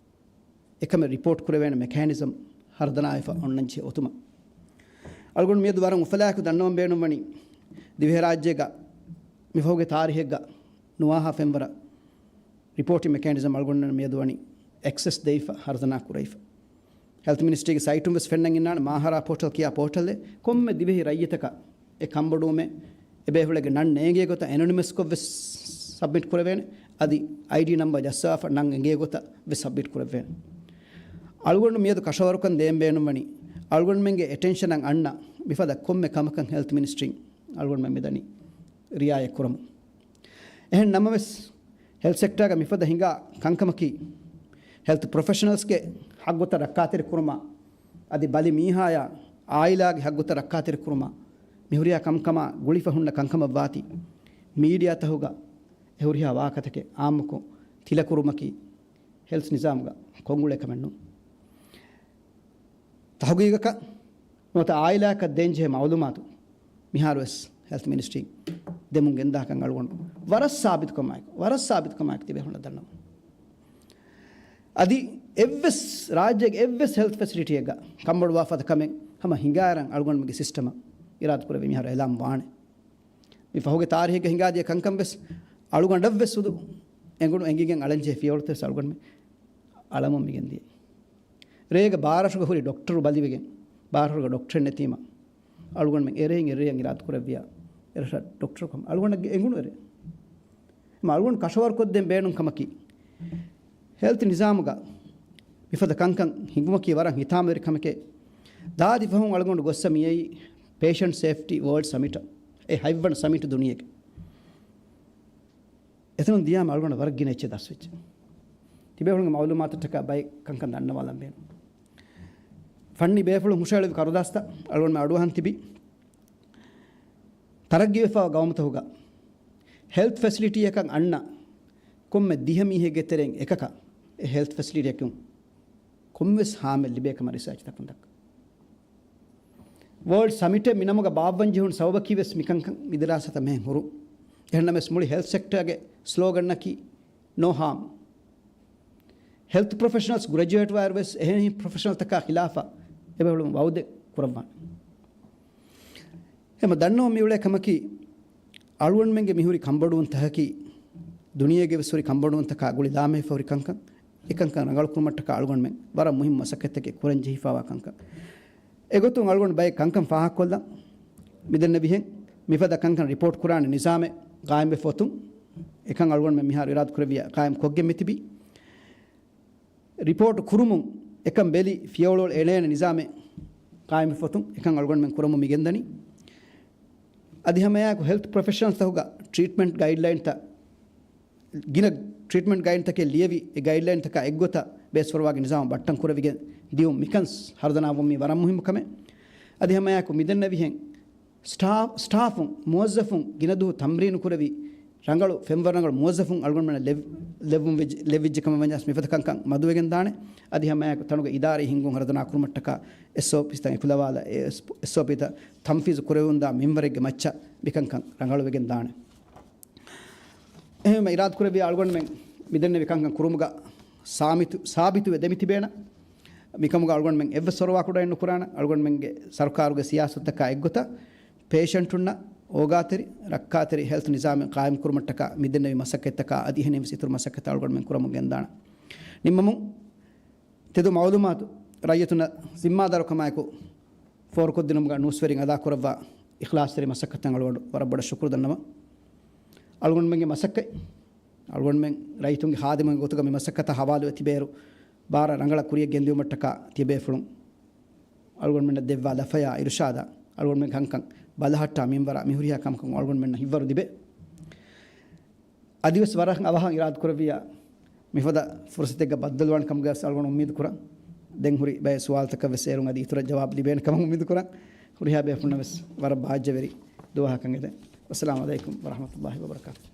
އެކަމެއް ރިޕޯޓް ކުރެވޭނެ މެކޭނިޒަމް ހަރުދަނާވެފަ އޮންނަންޖެހޭ އޮތުމަށް. އަޅުގަނޑު މިއަދު ވަރަށް އުފަލާއެކު ދަންނަވަން ބޭނުންވަނީ، ދިވެހިރާއްޖޭގަ މިފަހުގެ ތާރީހެއްގަ ނުވާހާ ފެންވަރަށް ރިޕޯޓިން މެކޭނިޒަމް އަޅުގަނޑުމެން މިއަދު ވަނީ އެކްސެސް ދެވިފަ، ހަރުދަނާ ކުރެވިފަ. ހެލްތު މިނިސްޓްރީގެ ސައިޓުން ވެސް ފެންނަން އިންނާނެ، މާހަރާ ޕޯޓަލް ކިޔާ ޕޯޓަލެއް. ކޮންމެ ދިވެހި ރައްޔިތަކަށް އެ ކަންބޮޑުވުމެއް އެބޭފުޅެއްގެ ނަން ނޭނގޭ ގޮތަށް އެނޮނިމަސްކޮށް ވެސް ސަބްމިޓް ކުރެވޭނެ. އަދި އައިޑީ ނަމްބަރ ޖައްސާފަ ނަން އެނގޭ ގޮތަށް ވެސް ސަބްމިޓް ކުރެވޭނެ. އަޅުގަނޑު މިއަދު ކަށަވަރުކަން ދޭން ބޭނުންވަނީ، އަޅުގަނޑުމެންގެ އެޓެންޝަނަށް އަންނަ މިފަދަ ކޮންމެ ކަމަކަށް ހެލްތު މިނިސްޓްރީން އަޅުގަނޑުމެން މިދަނީ ރިއާޔަތް ކުރަމުން. އެހެން ނަމަވެސް، ހެލްތު ސެކްޓާގަ މިފަދަ ހިނގާ ކަންކަމަކީ، ހެލްތު ޕްރޮފެޝަނަލްސްގެ ހައްގުތައް ރައްކާތެރި ކުރުމާ، އަދި ބަލި މީހާޔާ އާއިލާގެ ހައްގުތައް ރައްކާތެރި ކުރުމާ، މި ހުރިހާ ކަންކަމާ ގުޅިފަ ހުންނަ ކަންކަމަށް ވާތީ، މީޑިއާތަކުގަ އެ ހުރިހާ ވާހަކަތަކެއް އާއްމުކޮށް ތިލަކުރުމަކީ، ހެލްތު ނިޒާމުގަ ކޮށްއުޅޭ ކަމެއް ނޫން. ތަހުގީގަކަށް ނުވަތަ އާއިލާއަކަށް ދޭންޖެހޭ މައުލޫމާތު މިހާރުވެސް ހެލްތު މިނިސްޓްރީން ދެމުން ގެންދާކަން އަޅުގަނޑު ވަރަށް ސާބިތުކަމާއެކު، ވަރަށް ސާބިތުކަމާއެކު ތިބޭފުޅުންނަށް ދަންނަވަން. އަދި އެއްވެސް ރާއްޖޭގެ އެއްވެސް ހެލްތު ފެސިލިޓީއެއްގަ ކަންބޮޑުވާ ފަދަ ކަމެއް ހަމަ ހިނގާއިރަށް އަޅުގަނޑުމެންގެ ސިސްޓަމަށް އިރާދަކުރެއްވި މިހާރު އިއުލާން ވާނެ. މި ފަހުގެ ތާރީހެއްގަ ހިނގާދިޔަ ކަންކަން ވެސް އަޅުގަނޑަށް ވެސް ހުދު އެނގުނު އެނގިގެން އަޅަންޖެހޭ ފިޔަވަޅުތައް ވެސް އަޅުގަނޑުމެން އަޅަމުން މިގެން ދިޔަ. ރޭގަ ބާރަށުގަ ހުރި ޑޮކްޓަރު ބަލިވެގެން، ބާރަށުގަ ޑޮކްޓަރެއް ނެތީމަ، އަޅުގަނޑުމެން އެރެއިން އެރެއަށް އިރާދަ ކުރެއްވިޔާ، އެރަށަށް ޑޮކްޓަރު ކަމަށް އަޅުގަނޑަށް އެނގުނު އެރެ. އެމަ އަޅުގަނޑު ކަށަވަރުކޮށްދޭން ބޭނުން ކަމަކީ، ހެލްތު ނިޒާމުގަ މިފަދަ ކަންކަން ހިނގުމަކީ ވަރަށް ހިތާމަވެރި ކަމެކޭ. ދާދި ފަހުން އަޅުގަނޑު ގޮއްސަ މިއައީ ޕޭޝަންޓް ސޭފްޓީ ވޯލްޑް ސަމިޓަށް. އެ ހަތްވަނަ ސަމިޓް ދުނިޔޭގެ. އެތަނުން ދިޔާމަ އަޅުގަނޑަށް ވަރަށް ގިނަ އެއްޗެއް ދަސްވެއްޖެ. ތިބޭފުޅުންގެ މައުލޫމާތަށްޓަކާ ބައެއް ކަންކަން ދަންނަވާލަން ބޭނުން. ފަންނީ ބޭފުޅުން ހުށަހެޅުވި ކަރުދާސްތައް އަޅުގަނޑުމެން އަޑުއަހަން ތިބި، ތަރައްގީވެފައިވާ ގައުމުތަކުގަ ހެލްތު ފެސިލިޓީއަކަށް އަންނަ ކޮންމެ ދިހަ މީހެއްގެ ތެރެއިން އެކަކަށް އެ ހެލްތު ފެސިލިޓީއަކުން ކޮންމެވެސް ހާމައެއް ލިބޭ ކަމަށް ރިސާޗުތަކުން ދައްކަ. ވޯލްޑް ސަމިޓެއް މި ނަމުގަ ބާއްވަން ޖެހުނު ސަބަބަކީ ވެސް މިކަންކަން މި ދިރާސާތައް މިހެން ހުރުން. އެހެންނަމަވެސް މުޅި ހެލްތު ސެކްޓަރގެ ސްލޯގަންއަކީ ނޯ ހާމް. ހެލްތު ޕްރޮފެޝަނަލްސް ގްރެޖުއޭޓްވާއިރު ވެސް އެހެން ޕްރޮފެޝަނަލްތަކާ ޚިލާފަށް އެބޭފުޅުން ވައުދެއް ކުރައްވާނެ. އެމަ ދަންނަވަން މިއުޅޭ ކަމަކީ، އަޅުގަނޑުމެންގެ މިހުރި ކަންބޮޑުވުންތަކަކީ، ދުނިޔޭގެ ވެސް ހުރި ކަންބޮޑުވުންތަކާ ގުޅި ލާމެހިފަ ހުރި ކަންކަން. އެކަންކަން ރަނގަޅުކުރުމަށްޓަކާ އަޅުގަނޑުމެން ވަރަށް މުހިއްމު މަސައްކަތްތަކެއް ކުރަން ޖެހިފައިވާ ކަންކަން. އެގޮތުން އަޅުގަނޑު ބައެއް ކަންކަން ފާހަގަކޮށްލަން މިދެންނެވިހެން، މިފަދަ ކަންކަން ރިޕޯޓް ކުރާނެ ނިޒާމެއް ގާއިމްވެފަ އޮތުން، އެކަން އަޅުގަނޑުމެން މިހާރު އިރާދަކުރެއްވިޔާ ގާއިމް ކޮށްގެން މިތިބީ. ރިޕޯޓް ކުރުމުން އެކަން ބެލި ފިޔަވަޅު އެޅޭނެ ނިޒާމެއް ގާއިމްވެފަ އޮތުން، އެކަން އަޅުގަނޑުމެން ކުރަމުން މިގެންދަނީ. އަދި ހަމައެއާއެކު ހެލްތު ޕްރޮފެޝަނަލްސްތަކުގަ ޓްރީޓްމަންޓް ގައިޑްލައިންތައް ގިނަ ޓްރީޓްމަންޓް ގައިޑްތަކެއް ލިޔެވި، އެ ގައިޑްލައިންތަކާ އެއްގޮތަށް ބޭސްފަރުވާގެ ނިޒާމު ބައްޓަން ކުރެވިގެން ދިޔުން މިކަން ހަރުދަނާވުން މީ ވަރަށް މުހިއްމު ކަމެއް. އަދި ހަމައެއާއެކު މިދެންނެވިހެން ސްޓާ-، ސްޓާފުން، މުވައްޒަފުން ގިނަދުވަހު ތަމްރީނު ކުރެވި، ރަނގަޅު ފެންވަރު ރަނގަޅު މުވައްޒަފުން އަޅުގަނޑުމެންނަށް ލެވް-، ލެއްވުން ވެއްޖެ-، ލެއްވިއްޖެ ކަމަށް ވަންޏާސް މިފަދަ ކަންކަން މަދުވެގެން ދާނެ. އަދި ހަމައެއާއެކު ތަނުގެ އިދާރީ ހިންގުން ހަރުދަނާ ކުރުމަށްޓަކާ އެސްއޯޕީސްތައް އެކުލަވާލާ، އެ އެސް-، އެސްއޯޕީތައް ތަންފީޒު ކުރެވެވުންދާ މިންވަރެއްގެ މައްޗަށް މިކަންކަން ރަނގަޅުވެގެން ދާނެ. އެހެންވެ އިރާދަކުރެއްވިޔާ އަޅުގަނޑުމެން މިދެންނެވި ކަންކަން ކުރުމުގަ ސާބިތު-، ސާބިތުވެ ދެމިތިބޭނަ. މިކަމުގަ އަޅުގަނޑުމެން އެއްވެސް ފަރުވާކުޑައެއް ނުކުރާނަ. އަޅުގަނޑުމެންގެ ސަރުކާރުގެ ސިޔާސަތުތަކާ އެއްގޮތަށް ޕޭޝަންޓުންނަށް އޯގާތެރި، ރައްކާތެރި ހެލްތު ނިޒާމެއް ޤާއިމްކުރުމަށްޓަކާ މިދެންނެވި މަސައްކަތްތަކާ އަދި އެހެނިހެންވެސް އިތުރު މަސައްކަތްތައް އަޅުގަނޑުމެން ކުރަމުން ގެންދާނަ. ނިންމަމުން ތެދު މައުލޫމާތު ރައްޔިތުންނަށް ޒިންމާދާރުކަމާއެކު ފޯރުކޮށްދިނުމުގަ ނޫސްވެރިން އަދާކުރައްވާ އިޚްލާޞްތެރި މަސައްކަތަށް އަޅުގަނޑު ވަރަށް ބޮޑަށް ޝުކުރު ދަންނަވަން. އަޅުގަނޑުމެންގެ މަސައްކަތް، އަޅުގަނޑުމެން ރައްޔިތުންގެ ޚާދިމުންގެ ގޮތުގަ މި މަސައްކަތަށް ހަވާލުވެ ތިބޭއިރު، ބާރަށް ރަނގަޅަށް ކުރިޔަށް ގެންދިއުމަށްޓަކާ ތިޔަބޭފުޅުން އަޅުގަނޑުމެންނަށް ދެއްވާ ލަފަޔާ އިރުޝާދާ އަޅުގަނޑުމެން ކަންކަން ބަލަހައްޓާ މިންވަރާ މިހުރިހާ ކަމަކަށް އަޅުގަނޑުމެންނަށް ހިތްވަރު ލިބޭ. އަދިވެސް ވަރަށް އަވަހަށް އިރާދަކުރެއްވިޔާ މިފަދަ ފުރުސަތެއްގަ ބައްދަލުވާނެ ކަމުގައި ވެސް އަޅުގަނޑު އުއްމީދު ކުރަން. ދެން ހުރި ބައެއް ސުވާލުތަކަށް ވެސް އޭރުން އަދި އިތުރަށް ޖަވާބު ލިބޭނެ ކަމަށް އުއްމީދު ކުރަން. ހުރިހާ ބޭފުޅުންނަށް ވެސް ވަރަށް ބާއްޖަވެރި ދުވަހަކަށް އެދެން. ވައްސަލާމު ޢަލައިކުމް ވަރަޙްމަތުﷲ ވަބަރަކާތުހު.